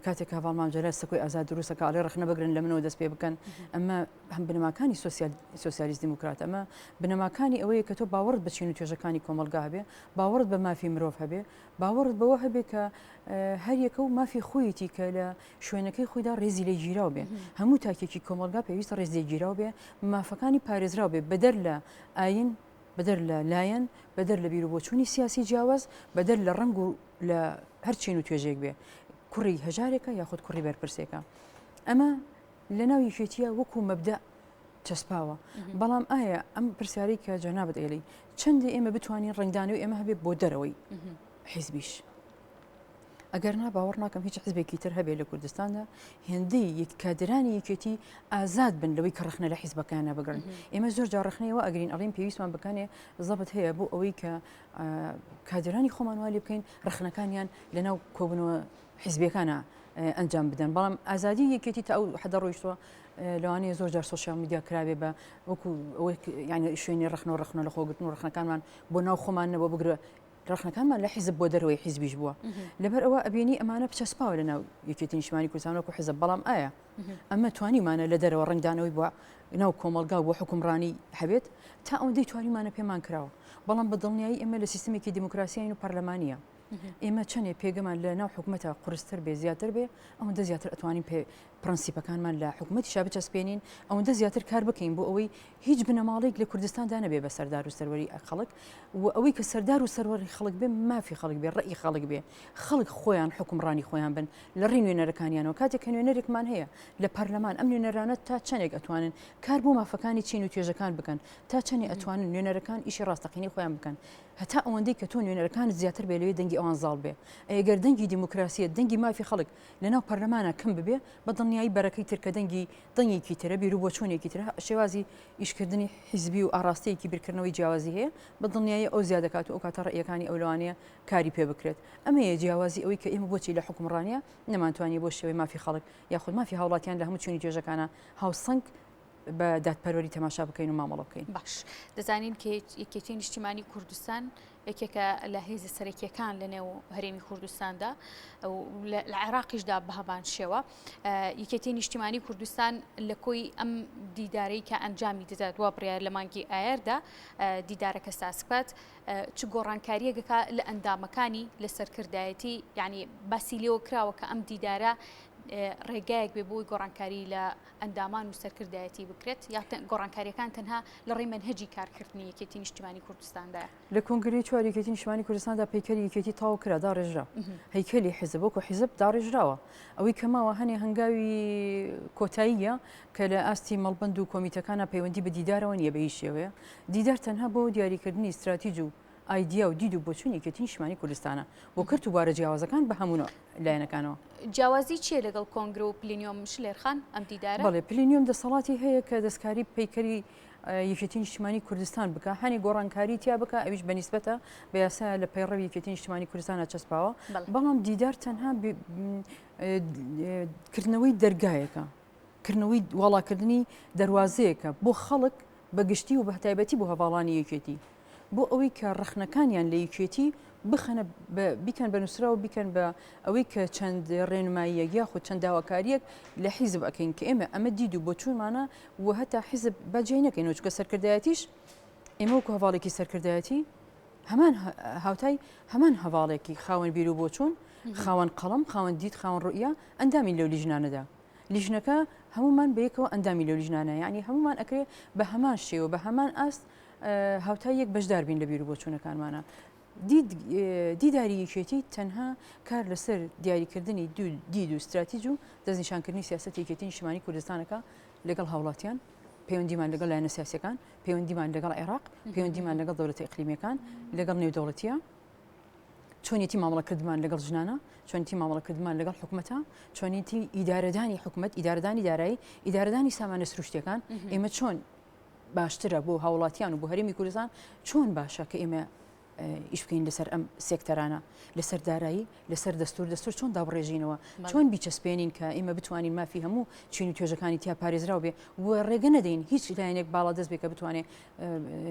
کاتێک هەڤاڵ مام جەلال سەکۆی ئازاد دروستەکە ئەڵێ ڕەخنە بگرن لە منەوە دەست پێ بکەن ئەمە هەم بنەماکانی سۆسیال سۆسیالیست دیموکرات ئەمە بنەماکانی ئەوەیە کە تۆ باوەڕت بە چین و توێژەکانی کۆمەڵگا هەبێ باوەڕت بە مافی مرۆڤ هەبێ باوەڕت بەوە هەبێ کە هەر یەکە و مافی خۆیەتی کە لە شوێنەکەی خۆیدا ڕێزی لێ گیراو بێ هەموو تاکێکی کۆمەڵگا پێویستە ڕێز لێ گیراو بێ مافەکانی پارێزراو بێ بەدەر لە ئاین بەدەر لە لایەن بەدەر لە بیروبۆچوونی سیاسی جیاواز بەدەر لە ڕەنگ و لە هەر چین و توێژێک بێ کوڕی هەژارێکە یاخود کوڕی بەرپرسێکە ئەمە. لەناو یەکێتیە وەکو مەبدە چەسپاوە بەڵام ئایا ئەم پرسیارەی کە جەنابت ئێلی چەندی ئێمە بتوانین ڕنگدانەوەی ئێمە هەبێت بۆ دەرەوەی حیزبیش ئەگەر نا باوەڕ ناکەم هیچ حزبێکی تر هەبێ لە کوردستاندا هێندەی یەک کادرانی یەکێتی ئازاد بن لەوەی کە ڕەخنە لە حیزبەکانە بگرن. ئێمە زۆر جار ڕەخنەیەوە ئەگرین ئەڵێن پێویستمان بکانێ زەبت هەیە بۆ ئەوەی کە کادرانی خۆمان وا لێ بکەین ڕەخنەکانیان لەناو کۆبوونەوە حیزبیەکانە ئەنجام بدەن. بەڵام ئازادی یەکێتی تا ئەو حەدە ڕۆیشتووە لەوانەیە زۆر جار سۆشیال میدیا کراوێ بە وەکو ئەوەی یعنی شوێنی ڕەخنە و ڕەخنە لە خۆگرتن و ڕەخنەکانمان بۆ ناو خۆمان نەبووە بگرە ڕەخنەکانمان لە حیزب بۆ دەرەوەی حیزبیش بووە. لەبەر ئەوە ئەبینی ئەمانە بچەسپاوە لە ناو یەکێتی نیشتمانی کوردستان وەکو حیزب، بەڵام ئایا ئەمە توانیمانە لە دەرەوە ڕەنگدانەوەی بۆ ناو کۆمەڵگا و بۆ حوکمڕانی هەبێت؟ تا ئەوەندەی توانیمانە پێمان کراوە، بەڵام بە دڵنیایی ئێمە لە سیستمێکی دیموکراسیین و پەرلەمانییە. ئێمە چەنێ پێگەمان لە ناو حکومەتە قورستر بێ زیاتر بێ ئەوەندە زیاتر ئەتوانین پێ پرەنسیپەکانمان لە حکومەتیشا بچەسپێنین ئەوەندە زیاتر کار بکەین بۆ ئەوەی هیچ بنەماڵەیەک لە کوردستاندا نەبێ بە سەردار و سەروەری خەڵک و ئەوەی کە سەردار و سەروەری خەڵک بێ مافی خەڵک بێ ڕەئی خەڵک بێ خەڵک خۆیان حوکمڕانی خۆیان بن لە ڕێی نوێنەرەکانیانەوە کاتێک کە نوێنەرێکمان هەیە لە پەرلەمان ئەم نوێنەرانە تا چەندێک ئەتوانن کار بۆ مافەکانی چین و توێژەکان بکەن تا چەندێ ئەتوانن نوێنەرەکان ئیشی ڕاستەقینەی خۆیان بکەن هەتا ئەوەندەی کە تۆ نوێنەرەکانت زیاتر بێ لەوێ دەنگی ئەوان زاڵ بێ. ئەی گەر دەنگی دیموکراسیەت، دەنگی مافی خەڵک لە ناو پەرلەمانا کەم ببێ، بە دڵنیایی بەرەکەی تر کە دەنگی دەنگێکی ترە، بیروبۆچوونێکی ترە، شێوازی ئیشکردنی حیزبی و ئاڕاستەیەکی بیرکردنەوەی جیاوازی هەیە، بە دڵنیایی ئەو زیاد دەکات و ئەوکاتە ڕەئیەکانی ئەو لەوانەیە کاری پێ بکرێت. ئەمەیە جیاوازی ئەوەی کە ئێمە بۆچی لە حوکمڕانیا نەمانتوانیە بۆ شێوەی مافی خەڵک یاخود مافی هاوڵاتیان لە هەموو چین و توێژەکانا هاوسەنگ بە دادپەروەری تەماشا بکەین و مامەڵە بکەین. باش دەزانین کە یەکێتی نیشتیمانی کوردستان یەکێکە لە هێزە سەرەکیەکان لە نێو هەرێمی کوردستاندا و لە عێراقیشدا بە هەمان شێوە یەکێتی نیشتیمانی کوردستان لە کۆی ئەم دیدارەی کە ئەنجامی دەدات وا بڕیار لە مانگی ئایاردا دیدارەکە ساز بکات چ گۆڕانکاریەکە لە ئەندامەکانی لە سەرکردایەتی یعنی باسی لێوە کراوە کە ئەم دیدارە ڕێگایەک بێ بۆی گۆڕانکاری لە ئەندامان و سەرکردایەتی بکرێت یا گۆڕانکاریەکان تەنها لە ڕێی مەنهەجی کارکردنی یەکێتی نیشتیمانی کوردستاندایە؟ لە کۆنگرەی چوار یەکێتی نیشتمانی کوردستاندا پەیکەری یەکێتی تەواو کرا، داڕێژرا. هەیکەلی حیزب وەکو حیزب داڕێژراوە. ئەوەی کە ماوە هەنێ هەنگاوی کۆتاییە کە لە ئاستی مەڵبەند و کۆمیتەکانا پەیوەندی بە دیدارەوە نییە بە هیچ شێوەیە. دیدار تەنها بۆ دیاریکردنی ستراتیج و ئایدیا و دید و بۆچوونی یەکێتی نیشتمانی کوردستانە بۆ کەرت و بوارە جیاوازەکان بە هەموو لایەنەکانەوە. جیاوازی چییە لەگەڵ کۆنگرە و پلینیۆم شلێر خان ئەم دیدارە؟ بەڵێ پلینیۆم دەسەڵاتی هەیە کە دەستکاری پەیکەری یەکێتی نیشتمانی کوردستان بکا، هەنێ گۆڕانکاری تیا بکا ئەویش بە نیسبەتە بە یاسا لە پەیڕەوی یەکێتی نیشتمانی کوردستانا چەسپاوە، بەڵام دیدار تەنها کردنەوەی دەرگایەکە، کردنەوەی واڵاکردنی دەروازەیەکە بۆ خەڵک بە گشتی و بەتایبەتی بۆ هەڤاڵانی یەکێتی بۆ ئەوەی کە ڕەخنەکانیان لە یەکێتی بخەنە بیکەن بە نووسراو بیکەن بە ئەوەی کە چەند ڕێنماییەک یاخود چەند داواکارییەک لە حیزب ئەکەین کە ئێمە ئەمە دید و بۆچوونمانە و هەتا حیزب با جیای نەکەینەوە چونکە سەرکردایەتیش ئێمە وەکو هەڤاڵێکی سەرکردایەتی هەمان هاوتای هەمان هەڤاڵێکی خاوەن بیر و بۆچوون خاوەن قەڵەم خاوەن دید خاوەن ڕوئیا ئەندامین لەو لیژنانەدا لیژنەکە هەموومان بەیەکەوە ئەندامی لەو لیژنانە یانی هەموومان ئەکرێ بە هەمان شێوە بە هەمان ئاست هاوتای یەک بەشدار بین لە بیر و بۆچوونەکانمانە. دیداری یەکێتی تەنها کار لەسەر دیاریکردنی دید و ستراتیج و دەستنیشانکردنی سیاسەتی یەکێتی نیشتمانی کوردستانەکە لەگەڵ هاوڵاتیان، پەیوەندیمان لەگەڵ لایەنە سیاسیەکان، پەیوەندیمان لەگەڵ عێراق، پەیوەندیمان لەگەڵ دەولەتە ئیقلیمیەکان، لەگەڵ نێودەوڵەتیە. چۆنیەتی مامەڵەکردمان لەگەڵ ژنانە، چۆنیەتی مامەڵەکردمان لەگەڵ حکومەتە، چۆنیەتی ئیدارەدانی حکومەت، ئیدارەدانی دارایی، ئیدارەدانی سامانە سروشتیەکان، ئێمە چۆن باشترە بۆ هاوڵاتیان و بۆ هەرێمی کوردستان چۆن باشە کە ئێمە ئیش بکەین لەسەر ئەم سێکتەرانە لەسەر دارایی لەسەر دەستور دەستور چۆن دابڕێژینەوە چۆن بیچەسپێنین کە ئێمە بتوانین مافی هەموو چین و توێژەکانی تیا پارێزراو بێ و ڕێگە نەدەین هیچ لایەنێک باڵادەست بێ کە بتوانێت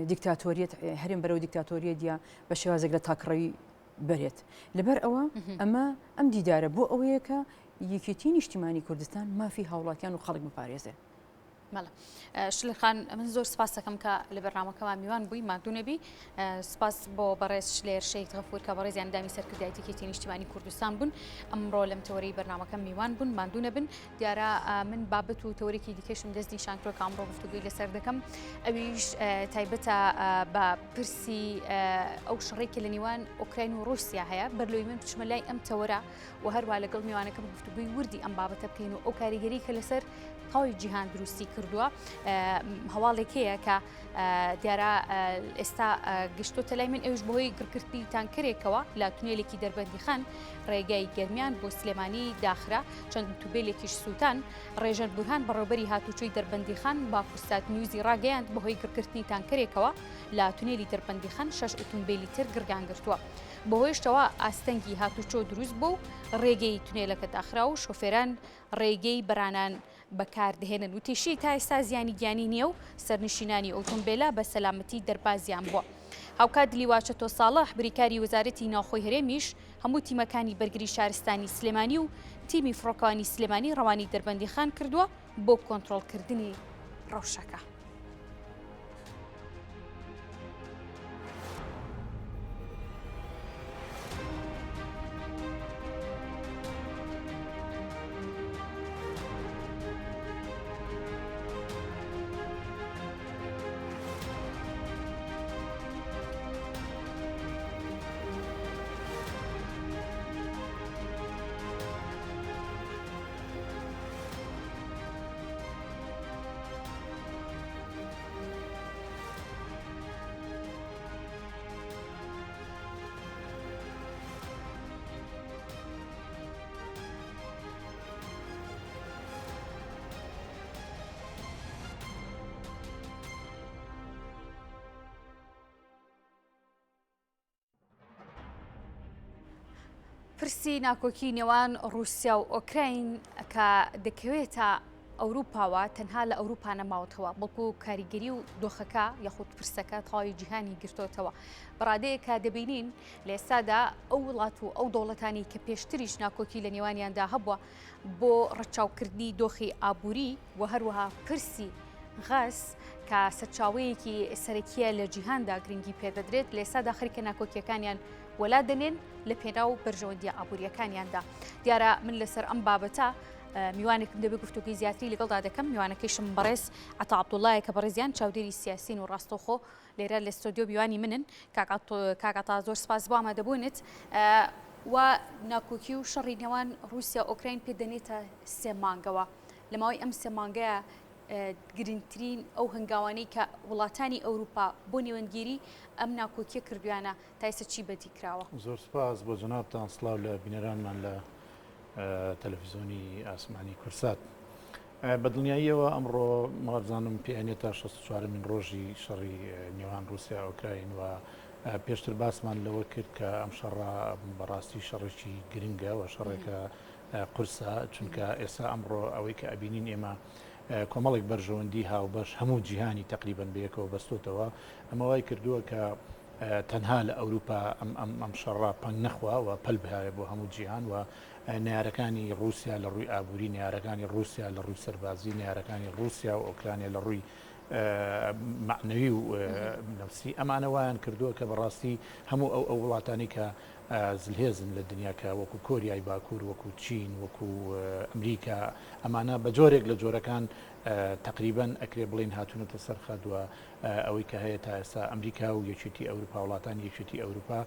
دیکتاتۆریەت هەرێم بەرەو دیکتاتۆریەت یا بە شێوازێک لە تاکڕەوی بەرێت. لەبەر ئەوە ئەمە ئەم دیدارە بۆ ئەوەیە کە یەکێتی نیشتیمانی کوردستان مافی هاوڵاتیان و خەڵک بپارێزێ. بەڵێ شلێر خان من زۆر سپاس دەکەم کە لە بەرنامەکەمان میوان بووی ماندوو نەبی سپاس بۆ بەڕێز شلێر شەهید غەفور کە بەڕێزیان ئەندامی سەرکردایەتی یەکێتی نیشتیمانی کوردستان بوون ئەمڕۆ لەم تەوەرەی بەرنامەکە میوان بوون ماندوو نەبن دیارە من بابەت و تەوەرێکی دیکەشم دەست نیشان کرد کە ئەمڕۆ گفتوگۆی لەسەر دەکەم ئەویش تایبەتە بە پرسی ئەو شەڕێک کە لە نێوان ئۆکراین و ڕوسیا هەیە بەر لەوەی من بچمە لای ئەم تەوەرە و هەروە لەگەڵ میوانەکەم گفتوگۆی وردی ئەم بابەتە بکەین و ئەو کاریگەری کە لەسەر تەواوی جیهان دروستی کردووە هەواڵێک هەیە کە دیارە ئێستا گشتۆتە لای من ئەوش بەهۆی گڕکردنی تانکەرێکەوە لە تونێلێکی دەربەندیخان ڕێگای گەرمیان بۆ سلێمانی داخرا چەند ئوتوبێلێکیش سووتان ڕێژەر بورهان بەڕێوبەری هاتوچۆی دەربەندیخان بە کوردسات نیوزی ڕاگەیاند بەهۆی گڕکردنی تانکەرێکەوە لە تونێلی دەربەندیخان شەش ئوتومبێلی تر گڕیان گرتووە بەهۆیشتەوە ئاستەنگی هاتوچۆ دروست بوو و ڕێگەی تونێلەکە داخرا و شۆفێران ڕێگەی بەرانان بەکاردەهێنن. وتیشی، تا ئێستا زیانی گیانی نییە و سەرنشینانی ئۆتۆمبێلە بە سەلامەتی دەربازیان بووە. هاوکات لیوا چەتۆ ساڵح، بریکاری وەزارەتی ناوخۆی هەرێمیش هەموو تیمەکانی بەرگری شارستانی سلێمانی و تیمی فڕۆکەوانی سلێمانی ڕەوانەی دەربەندیخان کردووە بۆ کۆنترۆڵکردنی ڕەوشەکە. پرسی ناکۆکی نێوان ڕووسیا و ئۆکراین کە دەکەوێتە ئەوروپاوە تەنها لە ئەوروپا نەماوەتەوە بەڵکو کاریگەری و دۆخەکە یاخود پرسەکە تەواوی جیهانی گرتۆتەوە بەڕادەیە کە دەبینین لە ئێستادا ئەو وڵات و ئەو دەوڵەتانی کە پێشتریش ناکۆکی لە نێوانیاندا هەبووە بۆ ڕەچاوکردنی دۆخی ئابووری و هەروەها پرسی غاز کە سەرچاوەیەکی سەرەکیە لە جیهاندا گرنگی پێدەدرێت لە ئێستادا خەریکە ناکۆکیەکانیان وەلا دەنێن لە پێناو بەرژەوەندیە ئابووریەکانیاندا دیارە من لەسەر ئەم بابەتە میوانێکم دەبێت گفتوگوی زیاتری لەگەڵدا دەکەم میوانەکەیشم بەڕێز عەتا عەبدوڵایە کە بەڕێزیان چاودێری سیاسین و ڕاستەوخۆ لێرە لە ستۆدیۆ میوانی منن کاک عەتا زۆر سپاس بۆ ئامادەبوونت و ناکۆکی و شەڕی نێوان رووسیا و ئۆکراین پێ دەنێتە سێ مانگەوە لە ماوەی ئەم سێ مانگەیە گرنگترین ئەو هەنگاوانەی کە وڵاتانی ئەوروپا بۆ نێوەندگیری ئەم ناکۆکیە کردویانە تا ئێستا چی بەدی کراوە؟ زۆر سپاس بۆ جەنابتان سڵاو لە بینەرانمان لە تەلەفزیۆنی ئاسمانی کورسات. بە دڵنیاییەوە ئەمڕۆ وابزانم پێ ئەنێتە 64مین ڕۆژی شەڕی نێوان رووسیا ئۆکراین و پێشتر باسمان لەوە کرد کە ئەم شەڕە بەڕاستی شەڕێکی گرنگە و شەڕێکە قورسە چونکە ئێستا ئەمڕۆ ئەوەی کە ئەبینین ئێمە کۆمەڵێک بەرژەوەندی هاوبەش هەموو جیهانی تقریبن بەیەکەوە بەستۆتەوە ئەمە وای کردووە کە تەنها لە ئەوروپا ئەم ئەم ئەم شەڕە پەنگ نەخوا و پەل بهاوێ بۆ هەموو جیهان و نەیارەکانی ڕووسیا لە ڕووی ئابووری، نەیارەکانی ڕووسیا لە ڕووی سەربازی، نەیارەکانی ڕووسیا و ئۆکرانیا لە ڕووی مەعنەوی و نەفسی ئەمانە وایان کردووە کە بەڕاستی هەموو ئەو ئەو وڵاتانی کە زلهێزن لە دنیا کە وەکو کۆریای باکوور وەکو چین وەکو ئەمریکا ئەمانە بە جۆرێک لە جۆرەکان تقریبا ئەکرێ بڵین هاتوونەتە سەر خەت و ئەوەی کە هەیە تا ئێستا ئەمریکا و یەکێتی ئەوروپا وڵاتانی یەکێتی ئەوروپا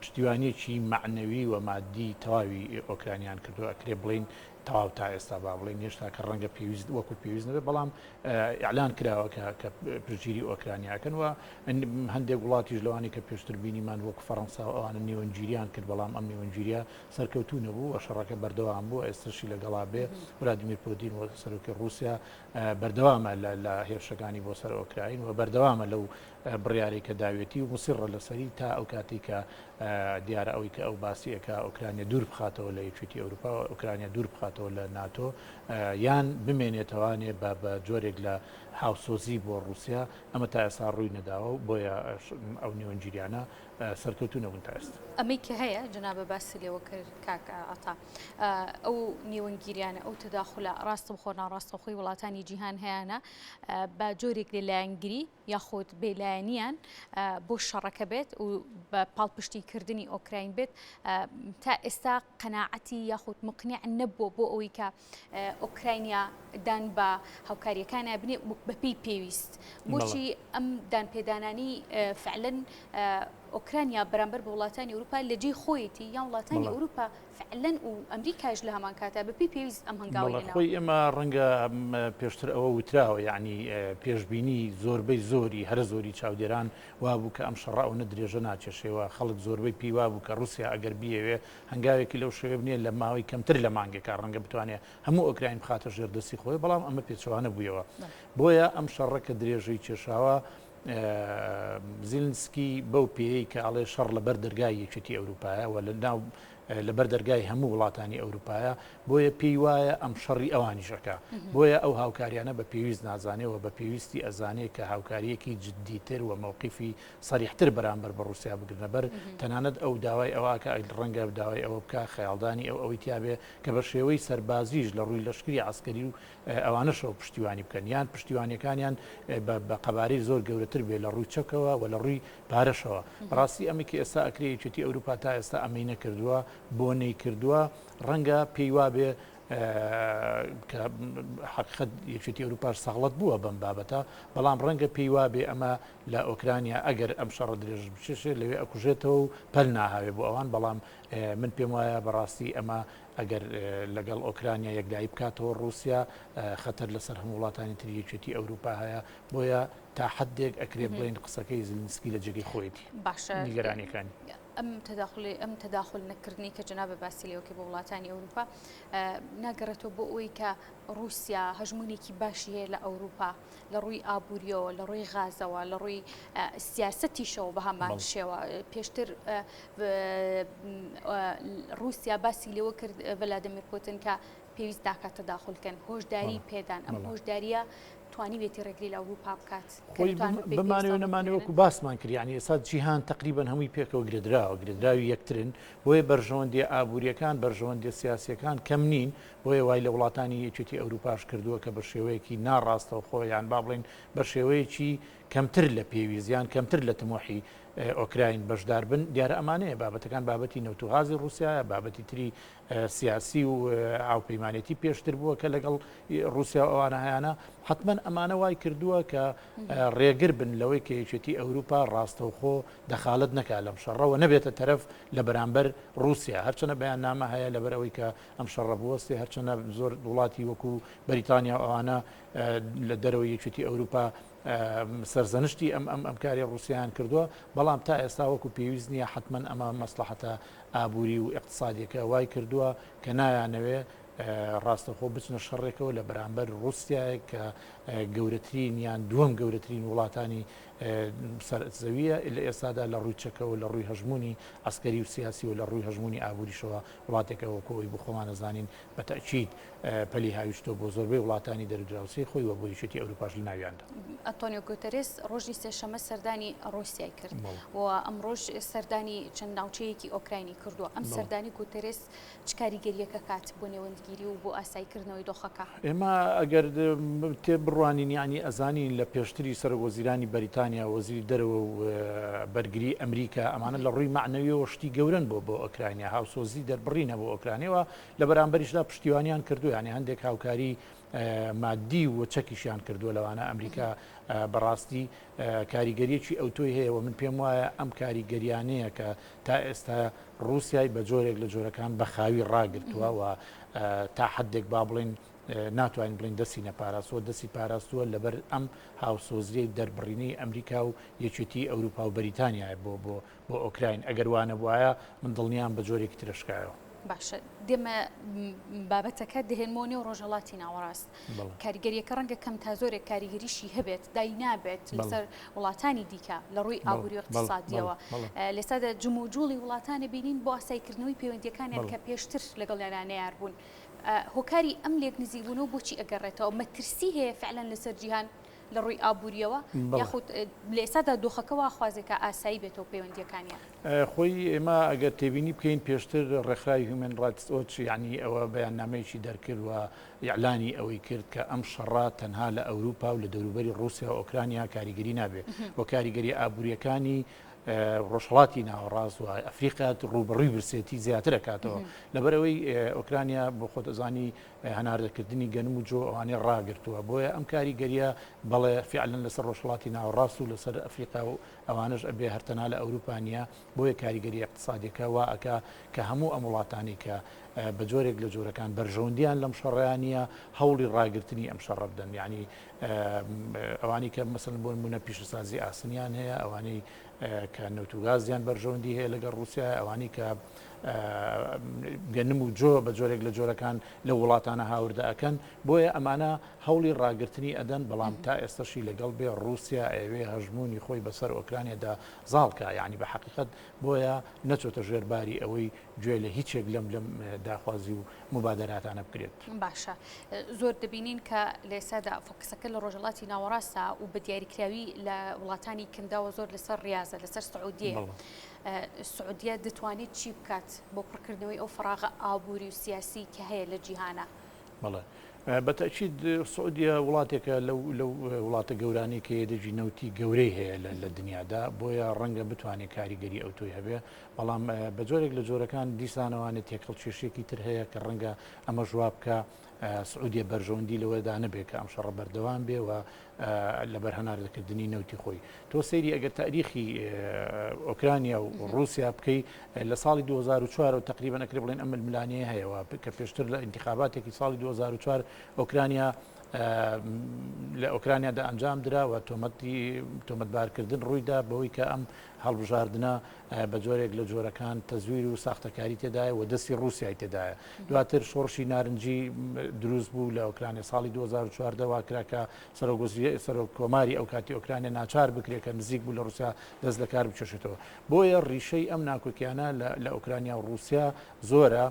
پشتیوانیەکی مەعنەوی و مادی تەواوی ئۆکرانیان کردو ئەکرێ بڵین تەواو تا ئێستا با بڵین هێشتا کە ڕەنگە پێویست وەکو پێویست نەبێت بەڵام ئیعلان کراوە کە کە پشتگیری ئۆکرانیاکەن و هەندێک وڵاتیش لەوانی کە پێشتر بینیمان وەکو فەڕەنسا و ئەوانە نێوەندگیریان کرد بەڵام ئەم نێوەندگیریە سەرکەوتوو نەبوو و شەڕەکە بەردەوام بوو ئێستاشی لەگەڵا بێ ولادیمیر پۆتین و سەرۆکی ڕووسیا بەردەوامە لە هێرشەکانی بۆ سەر ئۆکراین و بەردەوامە لەو بڕیارەی کە داوێتی و موسیڕە لەسەری تا ئەو کاتەی کە دیارە ئەوەی کە ئەو باسی ئەکا ئۆکرانیا دوور بخاتەوە لە یەکێتی ئەوروپا و ئۆکرانیا دوور بخاتەوە لە ناتۆ یان بمێنێتەوانێ بە بە جۆرێک لە هاوسۆزی بۆ ڕووسیا ئەمە تا ئێستا ڕووی نەداوە و بۆیە ئەو نێوەندگیریانە سەرکەوتوو نەبوون تا ئێستا. ئەمەی کە هەیە جەنابە باسی لێوە کرد کاک عەتا ئەو نێوەندگیریانە ئەو تەداخولە ڕاستەوخۆ ناڕاستەوخۆی وڵاتانی جیهان هەیانە بە جۆرێک لە لایەنگری یاخود بێلایەنیان بۆ شەڕەکە بێت و بە پاڵپشتی کردنی ئۆکراین بێت تا ئێستا قەناعەتی یاخود مقنع نەبووە بۆ ئەوەی کە ئۆکراینیا دان بە هاوکاریەکانە بنێ بەپێی پێویست بۆچی ئەم دانپێدانانی فعلەن ئۆکرانیا بەرامبەر بە وڵاتانی ئەوروپا لە جێی خۆیەتی یان وڵاتانی ئەوروپا فعلەن و ئەمریکاش لە هەمان کاتا بەپێی پێویست ئەم هەنگاوەی ناوە. خۆی ئێمە ڕەنگە پێشتر ئەوە وتراوە یەعنی پێشبینی زۆربەی زۆری هەرە زۆری چاودێران وابوو کە ئەم شەڕە ئەونە درێژە ناکێشێ و خەڵک زۆربەی پێی وابوو کە ڕووسیا ئەگەر بیەوێ هەنگاوێکی لەو شێوەیە بنێ لە ماوەی کەمتر لە مانگێکا ڕەنگە بتوانێ هەموو ئۆکراین بخاتە ژێر دەستی خۆی بەڵام ئەمە پێچەوانە بوویەوە بۆیە ئەم شەڕە کە درێژەی کێشاوە زیلنسکی بەو پێیەی کە ئەڵێ شەڕ لەبەر دەرگای یەکێتی ئەوروپایە و لە ناو لەبەر دەرگای هەموو وڵاتانی ئەوروپایە بۆیە پێی وایە ئەم شەڕی ئەوانیش ئەکا بۆیە ئەو هاوکاریانە بە پێویست نازانێ و بە پێویستی ئەزانێ کە هاوکاریەکی جدیتر و مەوقیفی سەریحتر بەرامبەر بە ڕوسیا بگرنە بەر تەنانەت ئەو داوای ئەوە کە ڕەنگە داوای ئەوە بکا خەیاڵدانی ئەو ئەوەی تیابێ کە بە شێوەی سەربازیش لە ڕووی لەشکری عەسکەری و ئەوانەشەوە پشتیوانی بکەن یان پشتیوانیەکانیان بە قەبارەی زۆر گەورەتر بێ لە ڕووی چەکەوە و لە ڕووی پارەشەوە. بەڕاستی ئەمەی کە ئێستا ئەکرێ یەکێتی ئەوروپا تا ئێستا ئەمەی نەکردووە، بۆ نەیکردووە؟ ڕەنگە پێی وابێ کە حەقیقەت یەکێتی ئەوروپاش سەغڵەت بووە بەم بابەتە، بەڵام ڕەنگە پێی وابێ ئەمە لە ئۆکرانیا ئەگەر ئەم شەڕە درێژ بکێشێ لەوێ ئەکوژێتەوە و پەل ناهاوێ بۆ ئەوان، بەڵام من پێم وایە بەڕاستی ئەمە ئەگەر لەگەڵ ئۆکرانیا یەکلایی بکاتەوە ڕووسیا، خەتەر لەسەر هەموو وڵاتانی تری یەکێتی ئەوروپا هەیە، بۆیە تا حەدێک ئەکرێ بڵێین قسەکەی زلنسکی لە جێگەی خۆیەتی. باشە نیگەرانیەکانی. ئەم تەداخولی ئەم تەداخول نەکردنەی کە جەنابت باسی لێوە کرد بۆ وڵاتانی ئەوروپا ناگەڕێتەوە بۆ ئەوەی کە ڕووسیا هەژموونێکی باشی هەیە لە ئەوروپا لە ڕووی ئابووریەوە لە ڕووی غازەوە لە ڕووی سیاسەتیشەوە بە هەمان شێوە پێشتر ڕووسیا باسی لەوە کرد ڤلادیمیر پوتن کە پێویست ناکات تەداخول کەن هۆشداری پێدان ئەم هۆشداریە توانیوێتی ڕێگری لە ئەوروپا بکات خۆی بمانەوێ نەمانەوێ وەکو باسمان کرد یانی ئێستا جیهان تقریبا هەمووی پێکەوە گرێدراوە گرێدراوی یەکترن بۆیە بەرژەوەندیە ئابووریەکان بەرژەوەندیە سیاسیەکان کەم نین بۆیە وای لە وڵاتانی یەکێتی ئەوروپاش کردووە کە بە شێوەیەکی ناڕاستەوخۆ یان با بڵێین بە شێوەیەکی کەمتر لە پێویست یان کەمتر لە تموحی ئۆکراین بەشدار بن. دیارە ئەمانەیە بابەتەکان بابەتی نەوت و غازی ڕووسیایە، بابەتی تری سیاسی و هاوپەیمانێتی پێشتر بووە کە لەگەڵ ڕووسیا و ئەوانە هەیانە. حەتمەن ئەمانە وای کردووە کە ڕێگر بن لەوەی کە یەکێتی ئەوروپا ڕاستەوخۆ دەخالەت نەکا لەم شەڕە و نەبێتە تەرەف لە بەرامبەر ڕووسیا. هەرچەنە بەیاننامە هەیە لەبەر ئەوەی کە ئەم شەڕە بوەستێ، هەرچەنە زۆر وڵاتی وەکو بەریتانیا و ئەوانە لە دەرەوەی یەکێتی ئەوروپا سەرزەنشتی ئەم ئەم ئەم کاری ڕووسیایان کردووە، بەڵام تا ئێستا وەکو پێویست نییە، حەتمەن ئەمە مەسڵەحەتە ئابووری و ئیقتسادیەکە وای کردووە کە نایانەوێ ڕاستەخۆ بچنە شەڕێکەوە لە بەرامبەر ڕووسیایەک کە گەورەترین یان دووەم گەورەترین وڵاتانی سەر زەویە لە ئێستادا لە ڕووی چەکەوە لە ڕووی هەژموونی عەسکەری و سیاسی و لە ڕووی هەژموونی ئابووریشەوە وڵاتێکە وەکو ئەوەی بۆ خۆمان ئەزانین بە تەئکید پەلی هاویشتووە بۆ زۆربەی وڵاتانی دەرودراوسێی خۆی و بۆ یەکێتی ئەوروپاش لە ناویاندا. ئەنتۆنیۆ گوتەرێس ڕۆژی سێشەممە سەردانی ڕووسیای کرد و ئەمڕۆش سەردانی چەند ناوچەیەکی ئۆکراینی کردووە. ئەم سەردانی گوتەرێس چ کاریگەرییەک ئەکات بۆ نێوەندگیری و بۆ ئاساییکردنەوەی دۆخەکە؟ ئێمە ئەگەر تێ بڕوانین یانی ئەزانین لە پێشتری سەرۆک وەزیرانی بەریتانیا وەزیری دەرەوە و بەرگری ئەمریکا ئەمانە لە ڕووی مەعنەویەوە شتی گەورەن بۆ بۆ ئۆکرانیا هاوسۆزی دەربڕینە بۆ ئۆکرانیا و لە بەرامبەریشدا پشتیوانیان کردووە یانی هەندێک هاوکاری مادی و چەکیشیان کردووە لەوانە ئەمریکا بەڕاستی کاریگەریەکی ئەوتۆی هەیە و من پێم وایە ئەم کاریگەریانەیە کە تا ئێستا ڕووسیای بە جۆرێک لە جۆرەکان بە خاوی ڕاگرتووە و تا حدێک با بڵین ناتوانین بڵین دەستی نەپاراستووە دەستی پاراستووە لەبەر ئەم هاوسۆزیەی دەربڕینەی ئەمریکا و یەکێتی ئەوروپا و بەریتانیایە بۆ بۆ بۆ ئۆکراین ئەگەر وانەبوایە من دڵنیام بە جۆرێکی ترە شکایەوە. باشە دێمە بابەتەکە دەهێنمەوە نێو ڕۆژهەڵاتی ناوەڕاست. کاریگەریەکە ڕەنگە کەم تا زۆرێک کاریگەریشی هەبێت دای نابێت لەسەر وڵاتانی دیکە لە ڕووی ئابووری و اقتصادیەوە. لێستادا جموجوڵی وڵاتانە بینین بۆ ئاساییکردنەوەی پەیوەندیەکانیان کە پێشتر لەگەڵیانا نەیار بوون. هۆکاری ئەم لێک نزیکبوونەوە بۆچی ئەگەڕێتەوە؟ مەترسی هەیە فعلەن لەسەر جیهان لە ڕووی ئابووریەوە یاخود لە ئێستادا دۆخەکە وا خوازێ کە ئاسایی بێتەوە پەیوەندیەکانیان؟ خۆی ئێمە ئەگەر تێبینی بکەین پێشتر ڕێکخراوی هیومەن ڕایتس وۆچ یانی ئەوە بەیاننامەیەکی دەرکرد و ئیعلانی ئەوەی کرد کە ئەم شەڕە تەنها لە ئەوروپا و لە دەوروبەری ڕووسیا و ئۆکرانیا کاریگەری نابێت و کاریگەری ئابووریەکانی ڕۆژهڵاتی ناوەڕاست و ئەفریقا ڕووبەڕووی برسێتی زیاتر ئەکاتەوە لەبەرئەوەی ئۆکرانیا بۆ خۆت ئەزانی هەناردەکردنی گەنم و جۆ ئەوانەی ڕاگرتووە بۆیە ئەم کاریگەریە بەڵێ فعلەن لەسەر ڕۆژهڵاتی ناوەڕاست و لەسەر ئەفریقا و ئەوانەش ئەبێ هەر تەنها لە ئەوروپا نییە بۆیە کاریگەری ئیقتسادیەکە وا ئەکا کە هەموو ئەم وڵاتانەی کە بە جۆرێک لە جۆرەکان بەرژەوەندیان لەم شەڕەیا نییە هەوڵی ڕاگرتنی ئەم شەڕە بدەن یعنی ئەوانەی کە مەسەلەن بۆ نموونە پیشەسازی ئاسنیان هەیە ئەوانەی کە نەوت و گازیان بەرژەوەندی هەیە لەگەڵ ڕووسیا ئەوانەی کە گەنم و جۆ بە جۆرێک لە جۆرەکان لە وڵاتانە هاوردە ئەکەن بۆیە ئەمانە هەوڵی ڕاگرتنی ئەدەن بەڵام تا ئێستەشی لەگەڵ بێ ڕووسیا ئەیەوێ هەژموونی خۆی بەسەر ئۆکرانیادا زاڵ کا یانی بە حەقیقەت بۆیە نەچۆتە ژێر باری ئەوەی گوێ لە هیچێک لەم لەم داخوازی و موبادەراتانە بگرێت. باشە زۆر دەبینین کە لە ئێستادا فۆکەسەکە لە ڕۆژهەڵاتی ناوەڕاستە و بە دیاریکراوی لە وڵاتانی کەنداوە زۆر لەسەر ڕیازە لەسەر سعودیەیە. سعودیە دەتوانێت چی بکات بۆ پڕکردنەوەی ئەو فەراغە ئابووری و سیاسی کە هەیە لە جیهانا؟ بەڵێ بە تەئکید سعودیە وڵاتێکە لەو لەو وڵاتە گەورانەی کە یەدەگی نەوتی گەورەی هەیە لە دنیادا بۆیە ڕەنگە بتوانێت کاریگەری ئەوتۆی هەبێ بەڵام بە جۆرێک لە جۆرەکان دیسانەوانێت تێکەڵکێشیەکی تر هەیە کە ڕەنگە ئەمەش وا بکا سعودیە بەرژەوەندی لەوەدا نەبێت کە ئەم شەڕە بەردەوام بێ و لەبەر هەناردەکردنی نەوتی خۆی. تۆ سەیری ئەگەر تاریخی ئۆکرانیا و ڕووسیا بکەی لە ساڵی 2004 و تقریبا ئەکرێ بڵێن ئەم ململانێیە هەیە و کە پێشتر لە ئینتخاباتێکی ساڵی 2004 ئۆکرانیا لە ئۆکرانیادا ئەنجام درا و تۆمەتی تۆمەتبارکردن ڕوویدا بەوەی کە ئەم هەڵبژاردنە بە جۆرێک لە جۆرەکان تەزویر و ساختەکاری تێدایە و دەستی ڕووسیای تێدایە. دواتر شۆڕشی نارنجی دروست بوو لە ئۆکرانیا ساڵی 2014 وا کرا کە سەرۆک کۆماری ئەو کاتی ئۆکرانیا ناچار بکرێت کە نزیک بوو لە ڕووسیا دەست لە کار بکێشێتەوە. بۆیە ڕیشەی ئەم ناکۆکیانە لە ئۆکرانیا و ڕووسیا زۆرە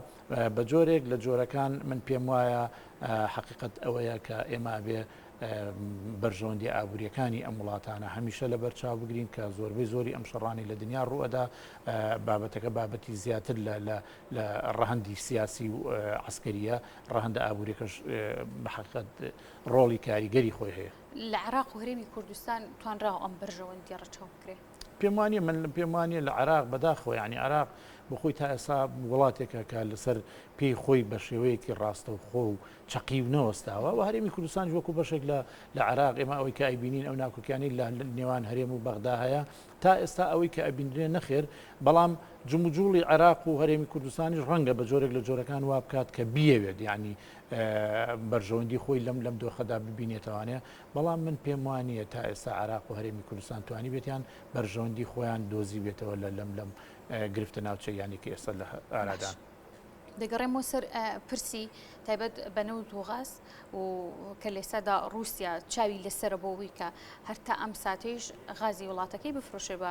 بە جۆرێک لە جۆرەکان من پێم وایە حەقیقەت ئەوەیە کە ئێمە ئەبێ بەرژەوەندیە ئابووریەکانی ئەم وڵاتانە هەمیشە لەبەر چاو بگرین کە زۆربەی زۆری ئەم شەڕانەی لە دنیا ڕووئەدا بابەتەکە بابەتی زیاتر لە لە لە ڕەهەندی سیاسی و عەسکەریە ڕەهەندە ئابووریەکەش بە حەقیقەت ڕۆڵی کاریگەری خۆی هەیە. لە عێراق و هەرێمی کوردستان توانراوە ئەم بەرژەوەندیە ڕەچاو بکرێ؟ پێم وانیە من پێم وانیە لە عێراق بەداخەوە یانی عێراق بۆ خۆی تا ئێستا وڵاتێکە کە لەسەر پێی خۆی بە شێوەیەکی ڕاستەوخۆ و چەقیو نەوەستاوە و هەرێمی کوردستانیش وەکو بەشێک لە لە عێراق ئێمە ئەوەی کە ئەیبینین ئەو ناکۆکیانەی لە نێوان هەرێم و بەغدا هەیە تا ئێستا ئەوەی کە ئەبینرێ نەخێر بەڵام جموجوڵی عێراق و هەرێمی کوردستانیش ڕەنگە بە جۆرێک لە جۆرەکان وا بکات کە بیەوێت یعنی بەرژەوەندی خۆی لەم لەم دۆخەدا ببینێتەوانێ بەڵام من پێم وانییە تا ئێستا عێراق و هەرێمی کوردستان توانیبێتیان بەرژەوەندی خۆیان دۆزیبێتەوە لە لەم لەم گرفتە ناوچەییانەی کە ئێستا لە ئارادان. دەگەڕێمەوە سەر پرسی تایبەت بە نەوت و غاز و کە لێسادا رووسیا چاوی لەسرە بۆ وی کە هەر تا ئەم ساتەیش غازی وڵاتەکەی بفرۆشێ بە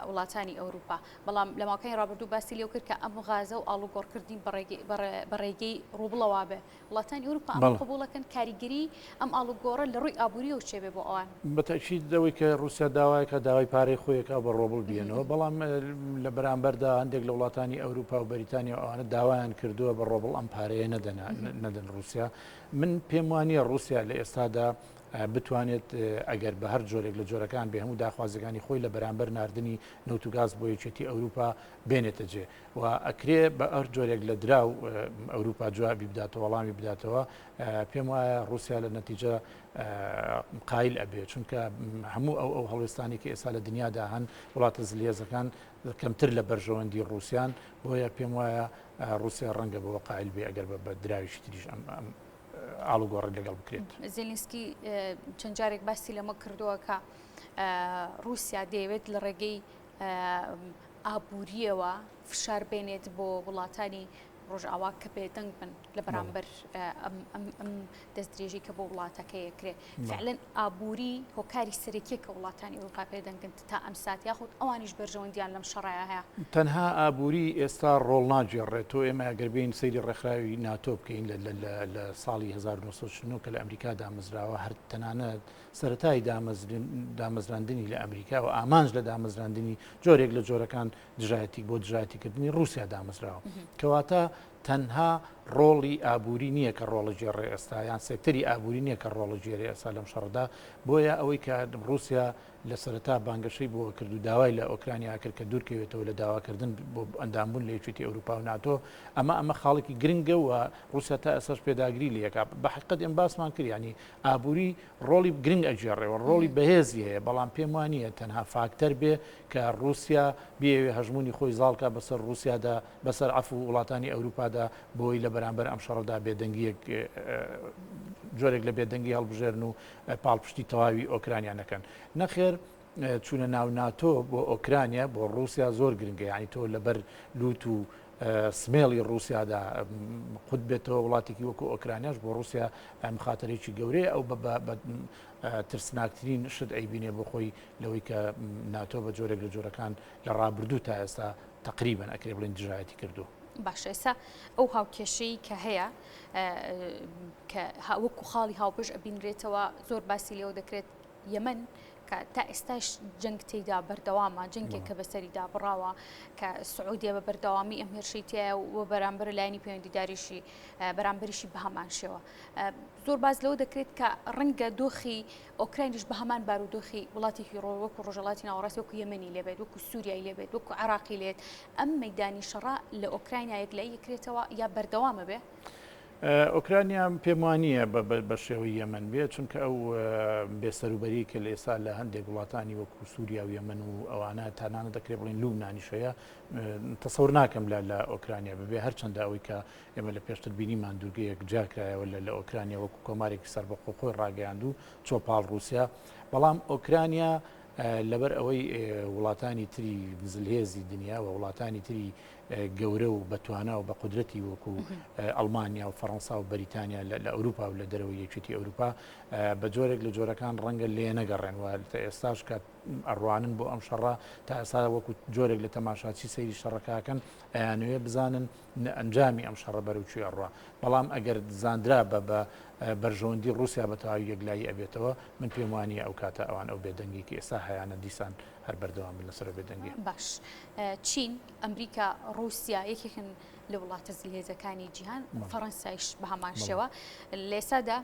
وڵاتانی ئەوروپا بەڵام لە ماوەکانی ڕابردوو باسی لێو کرد کە ئەم غازە و ئاڵوگۆڕکردنی بە ڕێگەی ڕوبڵەوە بێ وڵاتانی ئەوروپا ئەمە قبوڵ ئەکەن کاریگەری ئەم ئاڵوگۆڕە لە ڕووی ئابووریەوە چێ بێ بۆ ئەوان؟ بە تەئکید ئەوەی کە ڕووسیا داوای ئەکا داوای پارەی خۆی ئەکا بە ڕۆبڵ بیەنەوە بەڵام لە بەرامبەردا هەندێک لە وڵاتانی ئەوروپا و بەریتانیا و ئەوانە داوایان کردووە بە ڕۆبڵ ئەم پارەیە نەدەن نەدەن ڕووسیا من پێم وانییە ڕووسیا لە ئێستادا بتوانێت ئەگەر بە هەر جۆرێک لە جۆرەکان بێ هەموو داخوازیەکانی خۆی لە بەرامبەر ناردنی نەوت و گاز بۆ یەکێتی ئەوروپا بێنێتە جێ و ئەکرێ بە هەر جۆرێک لە دراو ئەوروپا جوابی بداتەوە وەڵامی بداتەوە پێم وایە ڕووسیا لە نەتیجە قایل ئەبێ چونکە هەموو ئەو ئەو هەڵوێستانی کە ئێستا لە دنیادا هەن وڵاتە زلهێزەکان کەمتر لە بەرژەوەندی ڕووسیان بۆیە پێم وایە ڕووسیا ڕەنگە بەوە قایل بێ ئەگەر بە دراویشی تریش ئەم ئەم ئاڵوگۆڕی لەگەڵ بکرێت. زێلینسکی چەند جارێک باسی لەمە کردووە کە ڕووسیا دەیەوێت لە ڕێگەی ئابوورییەوە فشار بێنێت بۆ وڵاتانی ڕۆژئاوا کە بێدەنگ بن لە بەرامبەر ئەم دەستدرێژی کە بۆ وڵاتەکەی ئەکرێ. فعلەن ئابووری هۆکاری سەرەکیە کە وڵاتانی ئەوروپا پێدەنگن تا ئەم سات یاخود ئەوانیش بەرژەوەندیان لەم شەڕەیا هەیە؟ تەنها ئابووری ئێستا ڕۆڵ ناگێڕێت، تۆ ئێمە ئەگەر بێین سەیری ڕێکخراوی ناتۆ بکەین لە ساڵی 1949 کە لە ئەمریکا دامەزراوە، هەر تەنانەت سەرەتای دامەزراندنی لە ئەمریکا و ئامانج لە دامەزراندنی جۆرێک لە جۆرەکان دژایەتی بۆ دژایەتیکردنی ڕووسیا دامەزراوە. کەواتە تەنها ڕۆڵی ئابووری نییە کە ڕۆڵەگێڕێ ئێستا یان سێکتەری ئابووری نییە کە ڕۆڵەگێرێ ئێستا لەم شەڕەدا، بۆیە ئەوەی کە ڕووسیا لە سەرەتا بانگەشەی بۆ کرد و داوای لە ئۆکرانیا کرد کە دوورکەوێتەوە لە داواکردن بۆ ئەندامبوون لە یەکێتی ئەوروپا و ناتۆ، ئەمە ئەمە خاڵێکی گرنگە و ڕووسیا تا ئێستاش پێداگری لێ ئەکا. بە حەقیقەت ئێمە باسمان کرد یانی ئابووری ڕۆڵی گرنگ ئەگێڕێ و ڕۆڵی بەهێزی هەیە، بەڵام پێم وا نییە تەنها فاکتەر بێ کە ڕووسیا بیەوێ هەژموونی خۆی زاڵ کا بەسەر ڕووسیادا، بەسەر عەفو وڵاتانی ئەوروپادا بۆی لە بەرامبەر ئەم شەڕەدا بێدەنگییەک جۆرێک لە بێدەنگی هەڵبژێرن و پاڵپشتی تەواوی ئۆکرانیا نەکەن. نەخێر چوونە ناو ناتۆ بۆ ئۆکرانیا بۆ ڕووسیا زۆر گرنگە، یانی تۆ لەبەر لووت و سمێڵی ڕووسیادا قوت بێتەوە وڵاتێکی وەکو ئۆکرانیاش بۆ ڕووسیا مخاتەرێکی گەورەیە ئەو بە ترسناکترین شت ئەیبینێ بۆ خۆی لەوەی کە ناتۆ بە جۆرێک لە جۆرەکان لە ڕابردوو تا ئێستا تەقریبەن ئەکرێ بڵێین دژایەتی کردووە. باشە ئێستا ئەو هاوکێشەی کە هەیە کە وەکو خاڵی هاوبەش ئەبینرێتەوە زۆر باسی لێوە دەکرێت یەمەن کە تا ئێستاش جەنگ تێیدا بەردەوامە جەنگێک کە بەسەریدا بڕاوە کە سعودیە بە بەردەوامی ئەم هێرشەی تایە و بەرامبەر لایەنی پەیوەندیداریشی بەرامبەریشی بە هەمان شێوە زۆر باز لەوە دەکرێت کە ڕەنگە دۆخی ئۆکراینیش بە هەمان بارودۆخی وڵاتێکی ڕۆ وەکو ڕۆژهەڵاتی ناوەڕاست وەکو یەمەنی لێبێت وەکو سووریای لێبێت وەکو عراقی لێت ئەم مەدانی شەڕە لە ئۆکراینا یەکلایی کرێتەوە یا بەردەوامە بێ؟ ئۆکرانیا پێم وانییە بە شێوەی یەمەن بێ، چونکە ئەو بێسەروبەری کە لە ئێستا لە هەندێک وڵاتانی وەکو سووریا و یەمەن و ئەوانە تەنانەت دەکرێت بڵێین لوبنانیش هەیە، تەسەور ناکەم لە ئۆکرانیا ببێ، هەرچەندە ئەوەی کە ئێمە لە پێشتر بینیمان دوورگەیەک جیاکرایەوە لە ئۆکرانیا وەکو کۆمارێکی سەربەخۆ خۆی ڕاگەیاند و چۆ پاڵ ڕووسیا، بەڵام ئۆکرانیا لەبەر ئەوەی وڵاتانی تری زلهێزی دنیا و وڵاتانی تری گەورە و بەتوانا و بە قودرەتی وەکو ئەڵمانیا و فەڕەنسا و بەریتانیا لە ئەوروپا و لە دەرەوەی یەکێتی ئەوروپا بە جۆرێک لە جۆرەکان ڕەنگە لێ نەگەڕێن و ئێستاش کە ئەڕوانن بۆ ئەم شەڕە تا ئێستا وەکو جۆرێک لە تەماشاچی سەیری شەڕەکەکەن ئەیانەوێ بزانن ئەنجامی ئەم شەڕە بەرەو کوێ ئەڕوا بەڵام ئەگەر زاندرا بە بە بەرژەوەندی ڕووسیا بە تەواوی یەکلایی ئەبێتەوە من پێم وانییە ئەو کاتە ئەوان ئەو بێدەنگی کە ئێستا هەیانە دیسان هەر بەردەوام بن لەسەر ئەو بێدەنگیە. باش چین، ئەمریکا، ڕووسیا یەکێکن لە وڵاتە زلهێزەکانی جیهان، فەڕەنسایش بە هەمان شێوە. لە ئێستادا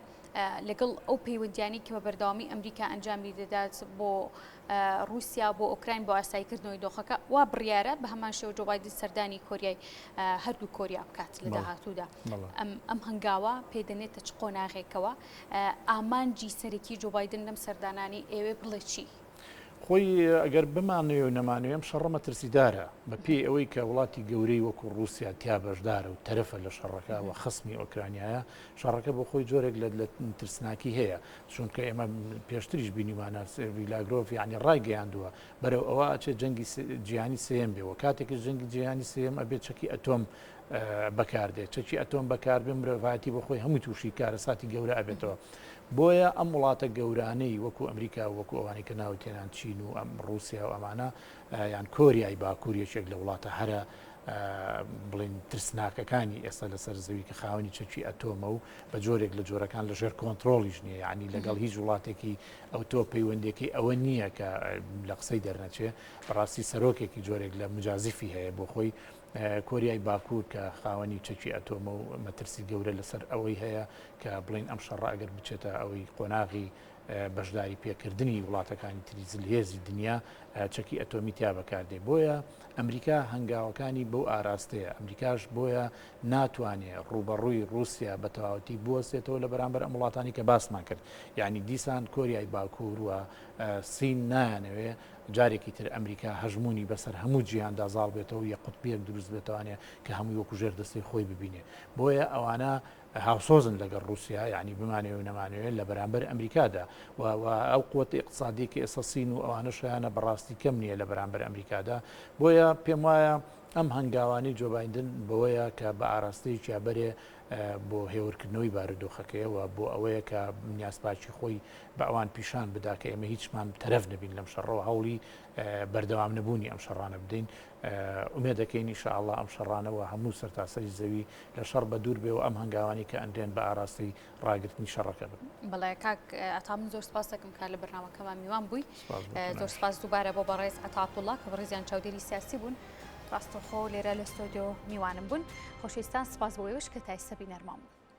لەگەڵ ئەو پەیوەندیانی کە بە بەردەوامی ئەمریکا ئەنجامی دەدات بۆ رووسیا بۆ ئۆکراین بۆ ئاساییکردنەوەی دۆخەکە وا بڕیارە بە هەمان شێوە جۆ بایدن سەردانی کۆریای هەردوو کۆریا بکات لە داهاتوودا. ئەم هەنگاوە پێدەنێتە چ قۆناغێکەوە؟ ئامانجی سەرەکی جۆ بایدن لەم سەردانانەی ئێوێ بڵێ چی؟ خۆی ئەگەر بمانەوێ و نەمانەوێ ئەم شەڕە مەترسیدارە، بە پێی ئەوەی کە وڵاتی گەورەی وەکو ڕووسیا تیا بەشدارە و تەرەفە لە شەڕەکە و خەسمی ئۆکرانیایە، شەڕەکە بۆ خۆی جۆرێک لە ترسناکی هەیە، چونکە ئێمە پێشتریش بینیمانە سێرگی لاڤرۆف یانی ڕایگەیاندووە بەرەو ئەوە ئەچێت جەنگی جیهانی سێیەم بێ و کاتێکیش جەنگی جیهانی سێیەم ئەبێ چەکی ئەتۆم بەکاردێت، چەکی ئەتۆم بەکاربێ مرۆڤایەتی بۆ خۆی هەمووی تووشی کارەساتی گەورە ئەبێتەوە. بۆیە ئەم وڵاتە گەورانەی وەکو ئەمریکا و وەکو ئەوانەی کە ناوت هێنان چین و ئەم ڕووسیا و ئەمانە یان کۆریای باکوور یەکێک لە وڵاتە هەرە بڵین ترسناکەکانی ئێستا لەسەر زەوی کە خاوەنی چەکی ئەتۆمە و بە جۆرێک لە جۆرەکان لە ژێر کۆنتترۆڵیش نییە یعنی لەگەڵ هیچ وڵاتێکی ئەو تۆ پەیوەندێکی ئەوە نییە کە لە قسەی دەرنەچێ بەڕاستی سەرۆکێکی جۆرێک لە مجازفی هەیە بۆ خۆی کۆریای باکوور کە خاوەنی چەکی ئەتۆمە و مەترسی گەورە لەسەر ئەوەی هەیە کە بڵێین ئەم شەڕە ئەگەر بچێتە ئەوەی قۆناغی بەشداری پێکردنی وڵاتەکانی تری زلهێزی دنیا چەکی ئەتۆمی تیا بەکاردێ بۆیە ئەمریکا هەنگاوەکانی بەو ئاراستەیە ئەمریکاش بۆیە ناتوانێ ڕووبەڕووی ڕووسیا بە تەواوەتی بوەستێتەوە لە بەرامبەر ئەم وڵاتانی کە باسمان کرد یعنی دیسان کۆریای باکوور و سین نایانەوێ جارێکی تر ئەمریکا هەژموونی بەسەر هەموو جیهاندا زاڵ بێتەوە و یەک قوتبیەک دروست بێتەوانێ کە هەمووی وەکو ژێر دەستەی خۆی ببینێ. بۆیە ئەوانە هاوسۆزن لەگەڵ ڕووسیا، یانی بمانەوێ و نەمانەوێ لە بەرامبەر ئەمریکادا و و ئەو قوەتە ئیقتسادیەی کە ئێستا سین و ئەوانەش هەیانە بەڕاستی کەم نییە لە بەرامبەر ئەمریکادا. بۆیە پێم وایە. ئەم هەنگاوانەی جۆ بایدن بەوەیە کە بە ئاراستەیەکیا بەرێ بۆ هێورکردنەوەی بارودۆخەکەیە و بۆ ئەوەیە کە نیازپاکی خۆی بە ئەوان پیشان بدا کە ئێمە هیچمان تەرەف نەبین لەم شەڕەوە هەوڵی بەردەوام نەبوونی ئەم شەڕانە بدەین. ئومێد دەکەین ئیشاڵڵا ئەم شەڕانە و هەموو سەرتاسەری زەوی لە شەڕ بەدوور بێ و ئەم هەنگاوانەی کە ئەنرێن بە ئاراستەی ڕاگرتنی شەڕەکە بن. بەڵێ کاک عەتا من زۆر سپاس دەکەم کە لە بەرنامەکەمان میوان بووی. زۆر سپاس دووبارە بۆ بەڕێز عەتا عەبدوڵڵا کە بەڕێزیان چاودێری سیاسی بوون ڕاستەوخۆ لێرە لە ستۆدیۆ میوانم بوون. خۆشەویستان سپاس بۆ ئێوەش کە تا ئێستا بینەرمان بوون.